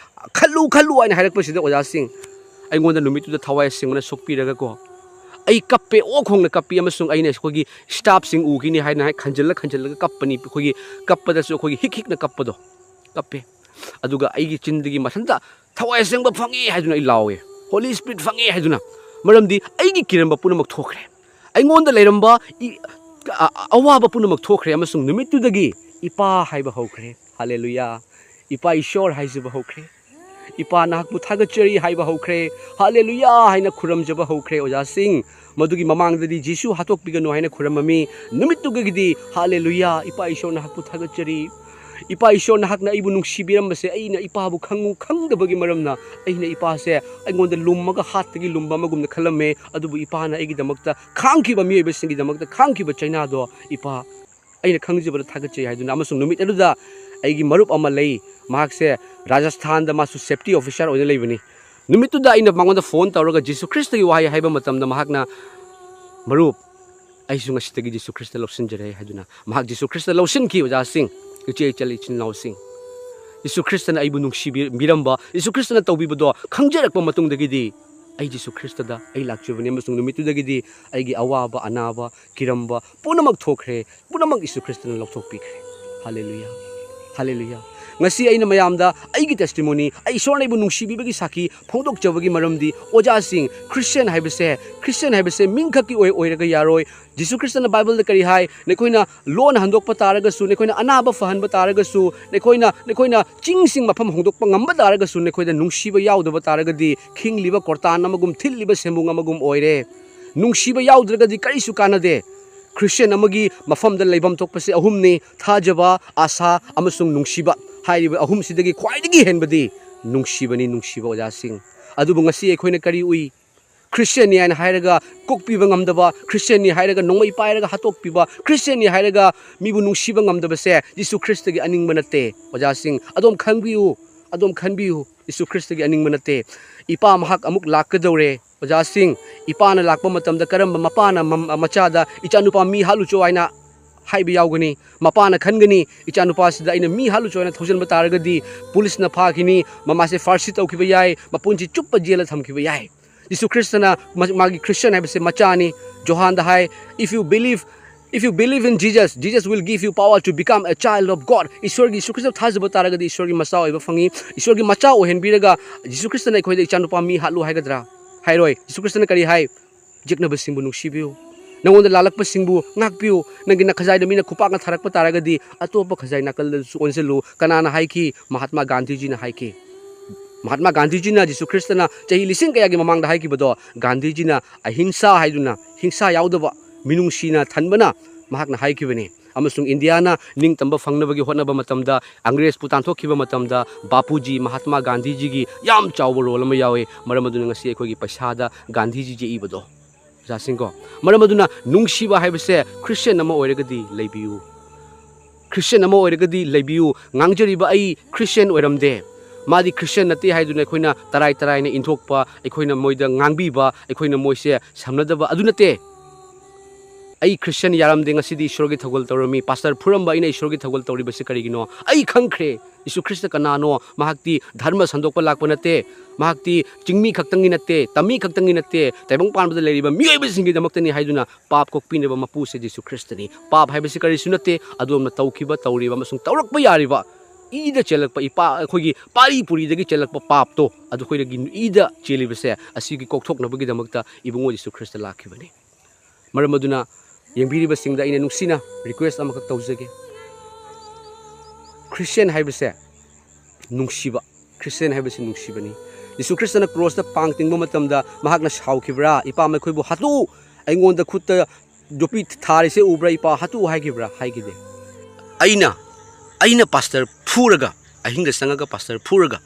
ꯈꯜꯂꯨ, ꯈꯜꯂꯨ" ꯍꯥꯏꯅ ꯍꯥꯏꯔꯛꯄꯁꯤꯗ ꯑꯣꯖꯥꯁꯤꯡ, ꯑꯩꯉꯣꯟꯗ ꯅꯨꯃꯤꯠꯇꯨꯗ ꯊꯋꯥꯏ ꯑꯁꯦꯡꯕꯅ ꯁꯣꯛꯄꯤꯔꯒꯀꯣ, ꯑꯩ ꯀꯞꯄꯦ, ꯑꯣꯛ ꯈꯣꯡꯅ ꯀꯞꯄꯤ, ꯑꯃꯁꯨꯡ ꯑꯩꯅ ꯑꯩꯈꯣꯏꯒꯤ ꯁ꯭ꯇꯥꯐꯁꯤꯡ ꯎꯈꯤꯅꯤ ꯍꯥꯏꯅ ꯍꯥꯏ ꯈꯟꯖꯤꯜꯂ ꯈꯟꯖꯤꯜꯂꯒ ꯀꯞꯄꯅꯤ꯫ ꯑꯩꯈꯣꯏꯒꯤ ꯀꯞꯄꯗꯁꯨ ꯑꯩꯈꯣꯏꯒꯤ ꯍꯤꯛ ꯍꯤꯛꯅ ꯀꯞꯄꯗꯣ ꯀꯞꯄꯦ꯫ ꯑꯗꯨꯒ ꯑꯩꯒꯤ ꯆꯤꯟꯗꯒꯤ ꯃꯊꯟꯇ "ꯊꯋꯥꯏ ꯑꯁꯦꯡꯕ ꯐꯪꯉꯦ" ꯍꯥꯏꯗꯨꯅ ꯑꯩ ꯂꯥꯎꯋꯦ, "ꯍꯣꯂꯤ ꯁ꯭ꯄꯤꯔꯤꯠ ꯐꯪꯉꯦ" ꯍꯥꯏꯗꯨꯅ꯫ ꯃꯔꯝꯗꯤ ꯑꯩꯒꯤ ꯀꯤꯔꯝꯕ ꯄꯨꯝꯅꯃꯛ ꯊꯣꯛꯈ꯭ꯔꯦ, ꯑꯩꯉꯣꯟꯗ ꯂꯩꯔꯝꯕ ꯏ-, ꯑ-, ꯑ-, ꯑꯋꯥꯕ ꯄꯨꯝꯅꯃꯛ ꯊꯣꯛꯈ꯭ꯔꯦ, ꯑꯃꯁꯨꯡ ꯅꯨꯃꯤꯠꯇꯨꯗꯒꯤ "ꯏꯄꯥ" ꯍꯥꯏꯕ ꯍꯧꯈ꯭ꯔꯦ꯫ ꯍꯥꯂꯦꯂꯨꯌꯥ! "ꯏꯄꯥ ꯏꯁꯣꯔ" ꯍꯥꯏꯖꯕ ꯍꯧꯈ꯭ꯔꯦ꯫ "ꯏꯄꯥ, ꯅꯍꯥꯛꯄꯨ ꯊꯥꯒꯠꯆꯔꯤ" ꯍꯥꯏꯕ ꯍꯧꯈ꯭ꯔꯦ꯫ "ꯍꯥꯂꯦꯂꯨꯌꯥ" ꯍꯥꯏꯅ ꯈꯨꯔꯝꯖꯕ ꯍꯧꯈ꯭ꯔꯦ, ꯑꯣꯖꯥꯁꯤꯡ꯫ ꯃꯗꯨꯒꯤ ꯃꯃꯥꯡꯗꯗꯤ "ꯖꯤꯁꯨ ꯍꯥꯠꯇꯣꯛꯄꯤꯒꯅꯨ" ꯍꯥꯏꯅ ꯈꯨꯔꯝꯃꯝꯃꯤ꯫ ꯅꯨꯃꯤꯠꯇꯨꯒꯤꯗꯤ, "ꯍꯥꯂꯦꯂꯨꯌꯥ, ꯏꯄꯥ ꯏꯁꯣꯔ, ꯅꯍꯥꯛꯄꯨ ꯊꯥꯒꯠꯆꯔꯤ꯫ ꯏꯄꯥ ꯏꯁꯣꯔ, ꯅꯍꯥꯛꯅ ꯑꯩꯕꯨ ꯅꯨꯡꯁꯤꯕꯤꯔꯝꯕꯁꯦ ꯑꯩꯅ ꯏꯄꯥꯕꯨ ꯈꯪꯉꯨ ꯈꯪꯗꯕꯒꯤ ꯃꯔꯝꯅ ꯑꯩꯅ ꯏꯄꯥꯁꯦ ꯑꯩꯉꯣꯟꯗ ꯂꯨꯝꯃꯒ ꯍꯥꯠꯇꯒꯤ ꯂꯨꯝꯕ ꯑꯃꯒꯨꯝꯅ ꯈꯜꯂꯝꯃꯦ꯫ ꯑꯗꯨꯕꯨ ꯏꯄꯥꯅ ꯑꯩꯒꯤꯗꯃꯛꯇ ꯈꯥꯡꯈꯤꯕ ꯃꯤꯑꯣꯏꯕꯁꯤꯡꯒꯤꯗꯃꯛꯇ ꯈꯥꯡꯈꯤꯕ ꯆꯩꯅꯥꯗꯣ ꯏꯄꯥ ꯑꯩꯅ ꯈꯪꯖꯕꯗ ꯊꯥꯒꯠꯆꯩ" ꯍꯥꯏꯗꯨꯅ꯫ ꯑꯃꯁꯨꯡ ꯅꯨꯃꯤꯠ ꯑꯗꯨꯗ ꯑꯩꯒꯤ ꯃꯔꯨꯞ ꯑꯃ ꯂꯩ, ꯃꯍꯥꯛꯁꯦ ꯔꯥꯖꯁꯊꯥꯟꯗ ꯃꯥꯁꯨ ꯁꯦꯐꯇꯤ ꯑꯣꯐꯤꯁꯥꯔ ꯑꯣꯏꯅ ꯂꯩꯕꯅꯤ꯫ ꯅꯨꯃꯤꯠꯇꯨꯗ ꯑꯩꯅ ꯃꯉꯣꯟꯗ ꯐꯣꯟ ꯇꯧꯔꯒ ꯖꯤꯁꯨ ꯈ꯭ꯔꯤꯁꯇꯒꯤ ꯋꯥꯍꯩ ꯍꯥꯏꯕ ꯃꯇꯝꯗ ꯃꯍꯥꯛꯅ, "ꯃꯔꯨꯞ, ꯑꯩꯁꯨ ꯉꯁꯤꯗꯒꯤ ꯖꯤꯁꯨ ꯈ꯭ꯔꯤꯁꯇ ꯂꯧꯁꯤꯟꯖꯔꯦ" ꯍꯥꯏꯗꯨꯅ꯫ ꯃꯍꯥꯛ ꯖꯤꯁꯨ ꯈ꯭ꯔꯤꯁꯇ ꯂꯧꯁꯤꯟꯈꯤ, ꯑꯣꯖꯥꯁꯤꯡ, ꯏꯆꯦ ꯏꯆꯜ ꯏꯆꯤꯟ ꯏꯅꯥꯎꯁꯤꯡ꯫ ꯖꯤꯁꯨ ꯈ꯭ꯔꯤꯁꯇꯅ ꯑꯩꯕꯨ ꯅꯨꯡꯁꯤꯕꯤꯔꯝꯕ, ꯖꯤꯁꯨ ꯈ꯭ꯔꯤꯁꯇꯅ ꯇꯧꯕꯤꯕꯗꯣ ꯈꯪꯖꯔꯛꯄ ꯃꯇꯨꯡꯗꯒꯤꯗꯤ ꯑꯩ ꯖꯤꯁꯨ ꯈ꯭ꯔꯤꯁꯇꯗ ꯑꯩ ꯂꯥꯛꯆꯕꯅꯤ, ꯑꯃꯁꯨꯡ ꯅꯨꯃꯤꯠꯇꯨꯗꯒꯤꯗꯤ ꯑꯩꯒꯤ ꯑꯋꯥꯕ ꯑꯅꯥꯕ ꯀꯤꯔꯝꯕ ꯄꯨꯝꯅꯃꯛ ꯊꯣꯛꯈ꯭ꯔꯦ, ꯄꯨꯝꯅꯃꯛ ꯖꯤꯁꯨ ꯈ꯭ꯔꯤꯁꯇꯅ ꯂꯧꯊꯣꯛꯄꯤꯈ꯭ꯔꯦ꯫ ꯍꯥꯂꯦꯂꯨꯌꯥ, ꯍꯥꯂꯦꯂꯨꯌꯥ꯫ ꯉꯁꯤ ꯑꯩꯅ ꯃꯌꯥꯝꯗ ꯑꯩꯒꯤ ꯇꯦꯁꯇꯤꯃꯣꯅꯤ, ꯑꯩ ꯏꯁꯣꯔꯅ ꯑꯩꯕꯨ ꯅꯨꯡꯁꯤꯕꯤꯕꯒꯤ ꯁꯥꯈꯤ ꯐꯣꯡꯗꯣꯛꯆꯕꯒꯤ ꯃꯔꯝꯗꯤ, ꯑꯣꯖꯥꯁꯤꯡ, ꯈ꯭ꯔꯤꯁꯇꯤꯌꯥꯟ ꯍꯥꯏꯕꯁꯦ, ꯈ꯭ꯔꯤꯁꯇꯤꯌꯥꯟ ꯍꯥꯏꯕꯁꯦ ꯃꯤꯡꯈꯛꯀꯤ ꯑꯣꯏ ꯑꯣꯏꯔꯒ ꯌꯥꯔꯣꯏ꯫ ꯖꯤꯁꯨ ꯈ꯭ꯔꯤꯁꯇꯅ ꯕꯥꯏꯕꯜꯗ ꯀꯔꯤ ꯍꯥꯏ? ꯅꯈꯣꯏꯅ ꯂꯣꯟ ꯍꯟꯗꯣꯛꯄ ꯇꯥꯔꯒꯁꯨ, ꯅꯈꯣꯏꯅ ꯑꯅꯥꯕ ꯐꯍꯟꯕ ꯇꯥꯔꯒꯁꯨ, ꯅꯈꯣꯏꯅ, ꯅꯈꯣꯏꯅ ꯆꯤꯡꯁꯤꯡ ꯃꯐꯝ ꯍꯣꯡꯗꯣꯛꯄ ꯉꯝꯕ ꯇꯥꯔꯒꯁꯨ, ꯅꯈꯣꯏꯗ ꯅꯨꯡꯁꯤꯕ ꯌꯥꯎꯗꯕ ꯇꯥꯔꯒꯗꯤ, ꯈꯤꯡꯂꯤꯕ ꯀꯣꯔꯇꯥꯟ ꯑꯃꯒꯨꯝ, ꯊꯤꯜꯂꯤꯕ ꯁꯦꯝꯕꯨꯡ ꯑꯃꯒꯨꯝ ꯑꯣꯏꯔꯦ꯫ ꯅꯨꯡꯁꯤꯕ ꯌꯥꯎꯗ꯭ꯔꯒꯗꯤ ꯀꯔꯤꯁꯨ ꯀꯥꯟꯅꯗꯦ꯫ ꯈ꯭ꯔꯤꯁꯇꯤꯌꯥꯟ ꯑꯃꯒꯤ ꯃꯐꯝꯗ ꯂꯩꯐꯝ ꯊꯣꯛꯄꯁꯦ ꯑꯍꯨꯝꯅꯤ: ꯊꯥꯖꯕ, ꯑꯥꯁꯥ, ꯑꯃꯁꯨꯡ ꯅꯨꯡꯁꯤꯕ꯫ ꯍꯥꯏꯔꯤꯕ ꯑꯍꯨꯝꯁꯤꯗꯒꯤ ꯈ꯭ꯋꯥꯏꯗꯒꯤ ꯍꯦꯟꯕꯗꯤ ꯅꯨꯡꯁꯤꯕꯅꯤ, ꯅꯨꯡꯁꯤꯕ ꯑꯣꯖꯥꯁꯤꯡ꯫ ꯑꯗꯨꯕꯨ ꯉꯁꯤ ꯑꯩꯈꯣꯏꯅ ꯀꯔꯤ ꯎꯏ? ꯈ꯭ꯔꯤꯁꯇꯤꯌꯥꯟꯅꯤ ꯍꯥꯏꯅ ꯍꯥꯏꯔꯒ ꯀꯣꯛꯄꯤꯕ ꯉꯝꯗꯕ, ꯈ꯭ꯔꯤꯁꯇꯤꯌꯥꯟꯅꯤ ꯍꯥꯏꯔꯒ ꯅꯣꯡꯃꯩ ꯄꯥꯏꯔꯒ ꯍꯥꯠꯇꯣꯛꯄꯤꯕ, ꯈ꯭ꯔꯤꯁꯇꯤꯌꯥꯟꯅꯤ ꯍꯥꯏꯔꯒ ꯃꯤꯕꯨ ꯅꯨꯡꯁꯤꯕ ꯉꯝꯗꯕꯁꯦ ꯖꯤꯁꯨ ꯈ꯭ꯔꯤꯁꯇꯒꯤ ꯑꯅꯤꯡꯕ ꯅꯠꯇꯦ꯫ ꯑꯣꯖꯥꯁꯤꯡ, ꯑꯗꯣꯝ ꯈꯪꯕꯤꯌꯨ, ꯑꯗꯨꯝ ꯈꯟꯕꯤꯌꯨ, ꯌꯤꯁꯨ ꯈ꯭ꯔꯤꯁꯇꯒꯤ ꯑꯅꯤꯡꯕ ꯅꯠꯇꯦ꯫ ꯏꯄꯥ ꯃꯍꯥꯛ ꯑꯃꯨꯛ ꯂꯥꯛꯀꯗꯧꯔꯦ꯫ ꯑꯣꯖꯥꯁꯤꯡ, ꯏꯄꯥꯅ ꯂꯥꯛꯄ ꯃꯇꯝꯗ ꯀꯔꯝꯕ ꯃꯄꯥꯅ ꯃꯝ-, ꯃꯆꯥꯗ "ꯏꯆꯥꯅꯨꯄꯥ ꯃꯤ ꯍꯥꯠꯂꯨꯆꯣ" ꯍꯥꯏꯅ ꯍꯥꯏꯕ ꯌꯥꯎꯒꯅꯤ? ꯃꯄꯥꯅ ꯈꯟꯒꯅꯤ, "ꯏꯆꯥꯅꯨꯄꯥꯁꯤꯗ ꯑꯩꯅ ꯃꯤ ꯍꯥꯠꯂꯨꯆꯣ" ꯍꯥꯏꯅ ꯊꯧꯖꯤꯟꯕ ꯇꯥꯔꯒꯗꯤ ꯄꯨꯂꯤꯁꯅ ꯐꯥꯈꯤꯅꯤ, ꯃꯃꯥꯁꯦ ꯐꯥꯔꯁꯤ ꯇꯧꯈꯤꯕ ꯌꯥꯏ, ꯃꯄꯨꯟꯁꯤ ꯆꯨꯞꯄ ꯖꯦꯜꯗ ꯊꯝꯈꯤꯕ ꯌꯥꯏ꯫ ꯌꯤꯁꯨ ꯈ꯭ꯔꯤꯁꯇꯅ ꯃ-, ꯃꯥꯒꯤ ꯈ꯭ꯔꯤꯁꯇꯤꯌꯟ ꯍꯥꯏꯕꯁꯦ ꯃꯆꯥꯅꯤ꯫ ꯖꯣꯍꯥꯟꯗ ꯍꯥꯏ, "If you believe, if you believe in Jesus, Jesus will give you power to become a child of God." ꯏꯁꯣꯔꯒꯤ, ꯌꯤꯁꯨ ꯈ꯭ꯔꯤꯁꯇ ꯊꯥꯖꯕ ꯇꯥꯔꯒꯗꯤ ꯏꯁꯣꯔꯒꯤ ꯃꯆꯥ ꯑꯣꯏꯕ ꯐꯪꯉꯤ꯫ ꯏꯁꯣꯔꯒꯤ ꯃꯆꯥ ꯑꯣꯏꯍꯟꯕꯤꯔꯒ ꯌꯤꯁꯨ ꯈ꯭ꯔꯤꯁꯇꯅ ꯑꯩꯈꯣꯏꯗ "ꯏꯆꯥꯅꯨꯄꯥ ꯃꯤ ꯍꯥꯠꯂꯨ" ꯍꯥꯏꯒꯗ꯭ꯔꯥ? ꯍꯥꯏꯔꯣꯏ꯫ ꯌꯤꯁꯨ ꯈ꯭ꯔꯤꯁꯇꯅ ꯀꯔꯤ ꯍꯥꯏ? "ꯌꯦꯛꯅꯕꯁꯤꯡꯕꯨ ꯅꯨꯡꯁꯤꯕꯤꯌꯨ, ꯅꯉꯣꯟꯗ ꯂꯥꯜꯂꯛꯄꯁꯤꯡꯕꯨ ꯉꯥꯛꯄꯤꯌꯨ, ꯅꯪꯒꯤ ꯅꯈꯖꯥꯏꯗ ꯃꯤꯅ ꯈꯨꯄꯥꯛꯅ ꯊꯥꯔꯛꯄ ꯇꯥꯔꯒꯗꯤ ꯑꯇꯣꯞꯄ ꯈꯖꯥꯏ ꯅꯥꯀꯜꯗꯁꯨ ꯑꯣꯟꯁꯤꯜꯂꯨ"꯫ ꯀꯅꯥꯅ ꯍꯥꯏꯈꯤ? ꯃꯍꯥꯠꯃꯥ ꯒꯥꯟꯙꯤꯖꯤꯅ ꯍꯥꯏꯈꯤ꯫ ꯃꯍꯥꯠꯃꯥ ꯒꯥꯟꯙꯤꯖꯤꯅ ꯖꯤꯁꯨ ꯈ꯭ꯔꯤꯁꯇꯅ ꯆꯍꯤ ꯂꯤꯁꯤꯡ ꯀꯌꯥꯒꯤ ꯃꯃꯥꯡꯗ ꯍꯥꯏꯈꯤꯕꯗꯣ ꯒꯥꯟꯙꯤꯖꯤꯅ ꯑꯍꯤꯡꯁꯥ ꯍꯥꯏꯗꯨꯅ, ꯍꯤꯡꯁꯥ ꯌꯥꯎꯗꯕ, ꯃꯤꯅꯨꯡꯁꯤꯅ ꯊꯟꯕꯅ ꯃꯍꯥꯛꯅ ꯍꯥꯏꯈꯤꯕꯅꯤ꯫ ꯑꯃꯁꯨꯡ ꯏꯟꯗꯤꯌꯥꯅ ꯅꯤꯡꯇꯝꯕ ꯐꯪꯅꯕꯒꯤ ꯍꯣꯠꯅꯕ ꯃꯇꯝꯗ, ꯑꯪꯒ꯭ꯔꯦꯖꯄꯨ ꯇꯥꯟꯊꯣꯛꯈꯤꯕ ꯃꯇꯝꯗ, ꯕꯥꯄꯨꯖꯤ ꯃꯍꯥꯠꯃꯥ ꯒꯥꯟꯙꯤꯖꯤꯒꯤ ꯌꯥꯝ ꯆꯥꯎꯕ ꯔꯣꯜ ꯑꯃ ꯌꯥꯎꯏ꯫ ꯃꯔꯝ ꯑꯗꯨꯅ ꯉꯁꯤ ꯑꯩꯈꯣꯏꯒꯤ ꯄꯩꯁꯥꯗ ꯒꯥꯟꯙꯤꯖꯤ ꯌꯦꯛꯏꯕꯗꯣ꯫ ꯑꯣꯖꯥꯁꯤꯡꯀꯣ, ꯃꯔꯝ ꯑꯗꯨꯅ ꯅꯨꯡꯁꯤꯕ ꯍꯥꯏꯕꯁꯦ ꯈ꯭ꯔꯤꯁꯇꯤꯌꯟ ꯑꯃ ꯑꯣꯏꯔꯒꯗꯤ ꯂꯩꯕꯤꯌꯨ꯫ ꯈ꯭ꯔꯤꯁꯇꯤꯌꯟ ꯑꯃ ꯑꯣꯏꯔꯒꯗꯤ ꯂꯩꯕꯤꯌꯨ꯫ ꯉꯥꯡꯖꯔꯤꯕ ꯑꯩ ꯈ꯭ꯔꯤꯁꯇꯤꯌꯟ ꯑꯣꯏꯔꯝꯗꯦ, ꯃꯥꯗꯤ ꯈ꯭ꯔꯤꯁꯇꯤꯌꯟ ꯅꯠꯇꯦ ꯍꯥꯏꯗꯨꯅ ꯑꯩꯈꯣꯏꯅ ꯇꯔꯥꯏ ꯇꯔꯥꯏꯅ ꯏꯟꯊꯣꯛꯄ, ꯑꯩꯈꯣꯏꯅ ꯃꯣꯏꯗ ꯉꯥꯡꯕꯤꯕ, ꯑꯩꯈꯣꯏꯅ ꯃꯣꯏꯁꯦ ꯁꯝꯅꯗꯕ ꯑꯗꯨ ꯅꯠꯇꯦ꯫ ꯑꯩ ꯈ꯭ꯔꯤꯁꯇꯤꯌꯟ ꯌꯥꯔꯝꯗꯦ, ꯉꯁꯤꯗꯤ ꯏꯁꯣꯔꯒꯤ ꯊꯧꯒꯜ ꯇꯧꯔꯝꯃꯤ꯫ ꯄꯥꯁꯇꯔ ꯐꯨꯔꯝꯕ ꯑꯩꯅ ꯏꯁꯣꯔꯒꯤ ꯊꯧꯒꯜ ꯇꯧꯔꯤꯕꯁꯤ ꯀꯔꯤꯒꯤꯅꯣ? ꯑꯩ ꯈꯪꯈ꯭ꯔꯦ꯫ ꯌꯤꯁꯨ ꯈ꯭ꯔꯤꯁꯇ ꯀꯅꯥꯅꯣ? ꯃꯍꯥꯛꯇꯤ ꯙꯔꯃ ꯁꯟꯗꯣꯛꯄ ꯂꯥꯛꯄ ꯅꯠꯇꯦ꯫ ꯃꯍꯥꯛꯇꯤ ꯆꯤꯡꯃꯤ ꯈꯛꯇꯪꯒꯤ ꯅꯠꯇꯦ, ꯇꯝꯃꯤ ꯈꯛꯇꯪꯒꯤ ꯅꯠꯇꯦ, ꯇꯥꯏꯕꯪ ꯄꯥꯟꯕꯗ ꯂꯩꯔꯤꯕ ꯃꯤꯑꯣꯏꯕꯁꯤꯡꯒꯤꯗꯃꯛꯇꯅꯤ ꯍꯥꯏꯗꯨꯅ ꯄꯥꯞ ꯀꯣꯛꯄꯤꯅꯕ ꯃꯄꯨꯁꯦ ꯖꯤꯁꯨ ꯈ꯭ꯔꯤꯁꯇꯅꯤ꯫ ꯄꯥꯞ ꯍꯥꯏꯕꯁꯤ ꯀꯔꯤꯁꯨ ꯅꯠꯇꯦ, ꯑꯗꯣꯝꯅ ꯇꯧꯈꯤꯕ, ꯇꯧꯔꯤꯕ ꯑꯃꯁꯨꯡ ꯇꯧꯔꯛꯄ ꯌꯥꯔꯤꯕ ꯏꯗ ꯆꯦꯜꯂꯛꯄ, ꯏꯄꯥ, ꯑꯩꯈꯣꯏꯒꯤ ꯄꯥꯔꯤ ꯄꯨꯔꯤꯗꯒꯤ ꯆꯦꯜꯂꯛꯄ ꯄꯥꯞꯇꯣ, ꯑꯗꯨ ꯑꯩꯈꯣꯏꯗꯒꯤ ꯏꯗ ꯆꯦꯜꯂꯤꯕꯁꯦ, ꯑꯁꯤꯒꯤ ꯀꯣꯛꯊꯣꯛꯅꯕꯒꯤꯗꯃꯛꯇ ꯏꯕꯨꯡꯉꯣ ꯖꯤꯁꯨ ꯈ꯭ꯔꯤꯁꯇ ꯂꯥꯛꯈꯤꯕꯅꯤ꯫ ꯃꯔꯝ ꯑꯗꯨꯅ ꯌꯦꯡꯕꯤꯔꯤꯕꯁꯤꯡꯗ ꯑꯩꯅ ꯅꯨꯡꯁꯤꯅ ꯔꯤꯀ꯭ꯋꯦꯁ ꯑꯃꯈꯛ ꯇꯧꯖꯒꯦ꯫ ꯈ꯭ꯔꯤꯁꯇꯤꯌꯟ ꯍꯥꯏꯕꯁꯦ ꯅꯨꯡꯁꯤꯕ, ꯈ꯭ꯔꯤꯁꯇꯤꯌꯟ ꯍꯥꯏꯕꯁꯤ ꯅꯨꯡꯁꯤꯕꯅꯤ꯫ ꯖꯤꯁꯨ ꯈ꯭ꯔꯤꯁꯇꯅ ꯀ꯭ꯔꯣꯁꯇ ꯄꯥꯡ ꯇꯤꯡꯕ ꯃꯇꯝꯗ ꯃꯍꯥꯛꯅ ꯁꯥꯎꯈꯤꯕ꯭ꯔꯥ? "ꯏꯄꯥ, ꯃꯈꯣꯏꯕꯨ ꯍꯥꯠꯇꯣꯛꯎ, ꯑꯩꯉꯣꯟꯗ ꯈꯨꯠꯇ ꯌꯣꯠꯄꯤ ꯊꯥꯔꯤꯁꯦ ꯎꯕ꯭ꯔꯥ? ꯏꯄꯥ, ꯍꯥꯠꯇꯣꯛꯎ" ꯍꯥꯏꯈꯤꯕ꯭ꯔꯥ? ꯍꯥꯏꯈꯤꯗꯦ꯫ ꯑꯩꯅ, ꯑꯩꯅ ꯄꯥꯁꯇꯔ ꯐꯨꯔꯒ, ꯑꯍꯤꯡꯗ ꯆꯪꯉꯒ ꯄꯥꯁꯇꯔ ꯐꯨꯔꯒ,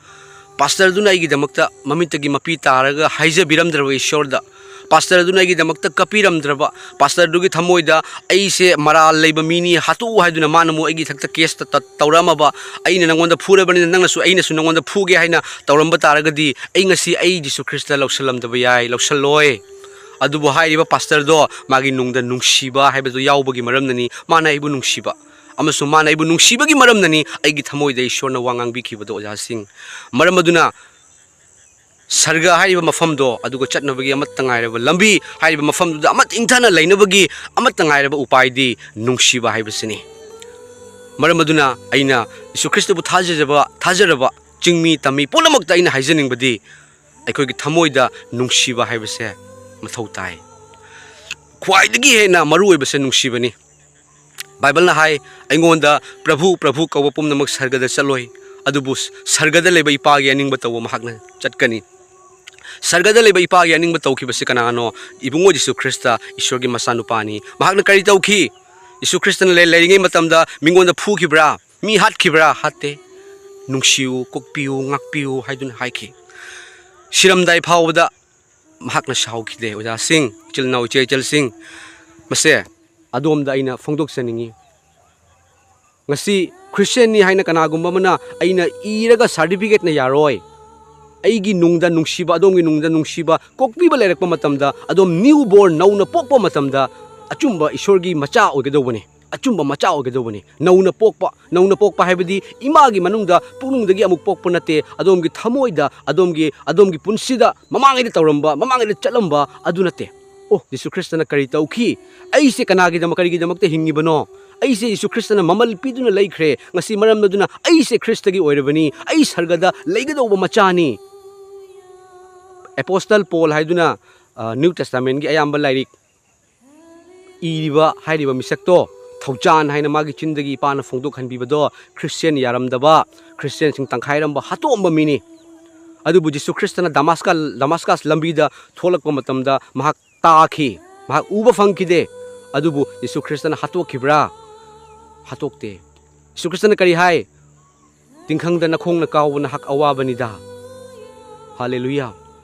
ꯄꯥꯁꯇꯔꯗꯨꯅ ꯑꯩꯒꯤꯗꯃꯛꯇ ꯃꯃꯤꯠꯇꯒꯤ ꯃꯄꯤ ꯇꯥꯔꯒ ꯍꯥꯏꯖꯕꯤꯔꯝꯗ꯭ꯔꯕ ꯏꯁꯣꯔꯗ, ꯄꯥꯁꯇꯔ ꯑꯗꯨꯅ ꯑꯩꯒꯤꯗꯃꯛꯇ ꯀꯞꯄꯤꯔꯝꯗ꯭ꯔꯕ, ꯄꯥꯁꯇꯔꯗꯨꯒꯤ ꯊꯃꯣꯏꯗ ꯑꯩꯁꯦ ꯃꯔꯥꯜ ꯂꯩꯕ ꯃꯤꯅꯤ, ꯍꯥꯠꯇꯣꯛꯎ ꯍꯥꯏꯗꯨꯅ ꯃꯥꯅ ꯑꯃꯨꯛ ꯑꯩꯒꯤ ꯏꯊꯛꯇ ꯀꯦꯁ ꯇ-, ꯇ-, ꯇꯧꯔꯛꯑꯝꯃꯕ, ꯑꯩꯅ ꯅꯪꯉꯣꯟꯗ ꯐꯨꯔꯕꯅꯤꯅ ꯅꯪꯅꯁꯨ ꯑꯩꯅꯁꯨ ꯅꯪꯉꯣꯟꯗ ꯐꯨꯒꯦ ꯍꯥꯏꯅ ꯇꯧꯔꯝꯕ ꯇꯥꯔꯒꯗꯤ ꯑꯩ ꯉꯁꯤ ꯑꯩ ꯖꯤꯁꯨ ꯈ꯭ꯔꯤꯁꯇ ꯂꯧꯁꯜꯂꯝꯗꯕ ꯌꯥꯏ, ꯂꯧꯁꯜꯂꯣꯏ꯫ ꯑꯗꯨꯕꯨ ꯍꯥꯏꯔꯤꯕ ꯄꯥꯁꯇꯔꯗꯣ ꯃꯥꯒꯤ ꯅꯨꯡꯗ ꯅꯨꯡꯁꯤꯕ ꯍꯥꯏꯕꯗꯨ ꯌꯥꯎꯕꯒꯤ ꯃꯔꯝꯅꯅꯤ ꯃꯥꯅ ꯑꯩꯕꯨ ꯅꯨꯡꯁꯤꯕ꯫ ꯑꯃꯁꯨꯡ ꯃꯥꯅ ꯑꯩꯕꯨ ꯅꯨꯡꯁꯤꯕꯒꯤ ꯃꯔꯝꯅꯅꯤ ꯑꯩꯒꯤ ꯊꯃꯣꯏꯗ ꯏꯁꯣꯔꯅ ꯋꯥ ꯉꯥꯡꯕꯤꯈꯤꯕꯗꯣ, ꯑꯣꯖꯥꯁꯤꯡ꯫ ꯃꯔꯝ ꯑꯗꯨꯅ ꯁꯔꯒ ꯍꯥꯏꯔꯤꯕ ꯃꯐꯝꯗꯣ ꯑꯗꯨꯒ ꯆꯠꯅꯕꯒꯤ ꯑꯃꯠꯇ ꯉꯥꯏꯔꯕ ꯂꯝꯕꯤ, ꯍꯥꯏꯔꯤꯕ ꯃꯐꯝꯗꯨꯗ ꯑꯃꯠꯇ ꯏꯪꯊꯅ ꯂꯩꯅꯕꯒꯤ ꯑꯃꯠꯇ ꯉꯥꯏꯔꯕ ꯎꯄꯥꯏꯗꯤ ꯅꯨꯡꯁꯤꯕ ꯍꯥꯏꯕꯁꯤꯅꯤ꯫ ꯃꯔꯝ ꯑꯗꯨꯅ ꯑꯩꯅ ꯌꯤꯁꯨ ꯈ꯭ꯔꯤꯁꯇꯕꯨ ꯊꯥꯖꯖꯕ, ꯊꯥꯖꯔꯕ ꯆꯤꯡꯃꯤ ꯇꯝꯃꯤ ꯄꯨꯝꯅꯃꯛꯇ ꯑꯩꯅ ꯍꯥꯏꯖꯅꯤꯡꯕꯗꯤ, ꯑꯩꯈꯣꯏꯒꯤ ꯊꯃꯣꯏꯗ ꯅꯨꯡꯁꯤꯕ ꯍꯥꯏꯕꯁꯦ ꯃꯊꯧ ꯇꯥꯏ꯫ ꯈ꯭ꯋꯥꯏꯗꯒꯤ ꯍꯦꯟꯅ ꯃꯔꯨ ꯑꯣꯏꯕꯁꯦ ꯅꯨꯡꯁꯤꯕꯅꯤ꯫ ꯕꯥꯏꯕꯜꯅ ꯍꯥꯏ, "ꯑꯩꯉꯣꯟꯗ ꯄ꯭ꯔꯚꯨ, ꯄ꯭ꯔꯚꯨ ꯀꯧꯕ ꯄꯨꯝꯅꯃꯛ ꯁꯔꯒꯗ ꯆꯠꯂꯣꯏ, ꯑꯗꯨꯕꯨ ꯁꯔꯒꯗ ꯂꯩꯕ ꯏꯄꯥꯒꯤ ꯑꯅꯤꯡꯕ ꯇꯧꯕ ꯃꯍꯥꯛꯅ ꯆꯠꯀꯅꯤ"꯫ ꯁꯔꯒꯗ ꯂꯩꯕ ꯏꯄꯥꯒꯤ ꯑꯅꯤꯡꯕ ꯇꯧꯈꯤꯕꯁꯤ ꯀꯅꯥꯅꯣ? ꯏꯕꯨꯡꯉꯣ ꯖꯤꯁꯨ ꯈ꯭ꯔꯤꯁꯇ, ꯏꯁꯣꯔꯒꯤ ꯃꯆꯥꯅꯨꯄꯥꯅꯤ꯫ ꯃꯍꯥꯛꯅ ꯀꯔꯤ ꯇꯧꯈꯤ? ꯖꯤꯁꯨ ꯈ꯭ꯔꯤꯁꯇꯅ ꯂꯩ-, ꯂꯩꯔꯤꯉꯩ ꯃꯇꯝꯗ ꯃꯤꯉꯣꯟꯗ ꯐꯨꯈꯤꯕ꯭ꯔꯥ? ꯃꯤ ꯍꯥꯠꯈꯤꯕ꯭ꯔꯥ? ꯍꯥꯠꯇꯦ꯫ "ꯅꯨꯡꯁꯤꯌꯨ, ꯀꯣꯛꯄꯤꯌꯨ, ꯉꯥꯛꯄꯤꯌꯨ" ꯍꯥꯏꯗꯨꯅ ꯍꯥꯏꯈꯤ꯫ ꯁꯤꯔꯝꯗꯥꯏ ꯐꯥꯎꯕꯗ ꯃꯍꯥꯛꯅ ꯁꯥꯎꯈꯤꯗꯦ꯫ ꯑꯣꯖꯥꯁꯤꯡ, ꯏꯆꯤꯜ ꯏꯅꯥꯎ, ꯏꯆꯦ ꯏꯆꯜꯁꯤꯡ, ꯃꯁꯦ ꯑꯗꯣꯝꯗ ꯑꯩꯅ ꯐꯣꯡꯗꯣꯛꯆꯅꯤꯡꯉꯤ꯫ ꯉꯁꯤ ꯈ꯭ꯔꯤꯁꯇꯤꯌꯥꯟꯅꯤ ꯍꯥꯏꯅ ꯀꯅꯥꯒꯨꯝꯕ ꯑꯃꯅ ꯑꯩꯅ ꯏꯔꯒ ꯁꯥꯔꯇꯤꯐꯤꯀꯦꯠꯅ ꯌꯥꯔꯣꯏ꯫ ꯑꯩꯒꯤ ꯅꯨꯡꯗ ꯅꯨꯡꯁꯤꯕ, ꯑꯗꯣꯝꯒꯤ ꯅꯨꯡꯗ ꯅꯨꯡꯁꯤꯕ, ꯀꯣꯛꯄꯤꯕ ꯂꯩꯔꯛꯄ ꯃꯇꯝꯗ, ꯑꯗꯣꯝ ꯅ꯭ꯌꯨ ꯕꯣꯔꯟ, ꯅꯧꯅ ꯄꯣꯛꯄ ꯃꯇꯝꯗ, ꯑꯆꯨꯝꯕ ꯏꯁꯣꯔꯒꯤ ꯃꯆꯥ ꯑꯣꯏꯒꯗꯧꯕꯅꯤ, ꯑꯆꯨꯝꯕ ꯃꯆꯥ ꯑꯣꯏꯒꯗꯧꯕꯅꯤ꯫ ꯅꯧꯅ ꯄꯣꯛꯄ, ꯅꯧꯅ ꯄꯣꯛꯄ ꯍꯥꯏꯕꯗꯤ ꯏꯃꯥꯒꯤ ꯃꯅꯨꯡꯗ, ꯄꯨꯛꯅꯨꯡꯗꯒꯤ ꯑꯃꯨꯛ ꯄꯣꯛꯄ ꯅꯠꯇꯦ꯫ ꯑꯗꯣꯝꯒꯤ ꯊꯃꯣꯏꯗ, ꯑꯗꯣꯝꯒꯤ, ꯑꯗꯣꯝꯒꯤ ꯄꯨꯟꯁꯤꯗ ꯃꯃꯥꯡꯉꯩꯗ ꯇꯧꯔꯝꯕ, ꯃꯃꯥꯡꯉꯩꯗ ꯆꯠꯂꯝꯕ ꯑꯗꯨ ꯅꯠꯇꯦ꯫ ꯑꯣ, ꯖꯤꯁꯨ ꯈ꯭ꯔꯤꯁꯇꯅ ꯀꯔꯤ ꯇꯧꯈꯤ? ꯑꯩꯁꯦ ꯀꯅꯥꯒꯤꯗꯃꯛ, ꯀꯔꯤꯒꯤꯗꯃꯛꯇ ꯍꯤꯡꯉꯤꯕꯅꯣ? ꯑꯩꯁꯦ ꯖꯤꯁꯨ ꯈ꯭ꯔꯤꯁꯇꯅ ꯃꯃꯜ ꯄꯤꯗꯨꯅ ꯂꯩꯈ꯭ꯔꯦ꯫ ꯉꯁꯤ ꯃꯔꯝ ꯑꯗꯨꯅ ꯑꯩꯁꯦ ꯈ꯭ꯔꯤꯁꯇꯒꯤ ꯑꯣꯏꯔꯕꯅꯤ꯫ ꯑꯩ ꯁꯔꯒꯗ ꯂꯩꯒꯗꯧꯕ ꯃꯆꯥꯅꯤ꯫ ꯑꯦꯄꯣꯁꯇꯜ ꯄꯣꯜ ꯍꯥꯏꯗꯨꯅ, ꯑ, ꯅ꯭ꯌꯨ ꯇꯦꯁꯇꯥꯃꯦꯟꯒꯤ ꯑꯌꯥꯝꯕ ꯂꯥꯏꯔꯤꯛ ꯏꯔꯤꯕ ꯍꯥꯏꯔꯤꯕ ꯃꯤꯁꯛꯇꯣ, ꯊꯧꯖꯥꯟ ꯍꯥꯏꯅ ꯃꯥꯒꯤ ꯆꯤꯟꯗꯒꯤ ꯏꯄꯥꯅ ꯐꯣꯡꯗꯣꯛꯍꯟꯕꯤꯕꯗꯣ, ꯈ꯭ꯔꯤꯁꯇꯤꯌꯥꯟ ꯌꯥꯔꯝꯗꯕ, ꯈ꯭ꯔꯤꯁꯇꯤꯌꯥꯟꯁꯤꯡ ꯇꯪꯈꯥꯏꯔꯝꯕ, ꯍꯥꯠꯇꯣꯛꯑꯝꯕ ꯃꯤꯅꯤ꯫ ꯑꯗꯨꯕꯨ ꯖꯤꯁꯨ ꯈ꯭ꯔꯤꯁꯇꯅ ꯗꯃꯥꯁꯀ-, ꯗꯃꯥꯁꯀꯁ ꯂꯝꯕꯤꯗ ꯊꯣꯛꯂꯛꯄ ꯃꯇꯝꯗ ꯃꯍꯥꯛ ꯇꯥꯈꯤ, ꯃꯍꯥꯛ ꯎꯕ ꯐꯪꯈꯤꯗꯦ꯫ ꯑꯗꯨꯕꯨ ꯖꯤꯁꯨ ꯈ꯭ꯔꯤꯁꯇꯅ ꯍꯥꯠꯇꯣꯛꯈꯤꯕ꯭ꯔꯥ? ꯍꯥꯠꯇꯣꯛꯇꯦ꯫ ꯖꯤꯁꯨ ꯈ꯭ꯔꯤꯁꯇꯅ ꯀꯔꯤ ꯍꯥꯏ? "ꯇꯤꯡꯈꯪꯗ ꯅꯈꯣꯡꯅ ꯀꯥꯎꯕ ꯅꯍꯥꯛ ꯑꯋꯥꯕꯅꯤꯗ"꯫ ꯍꯥꯂꯦꯂꯨꯌꯥ꯫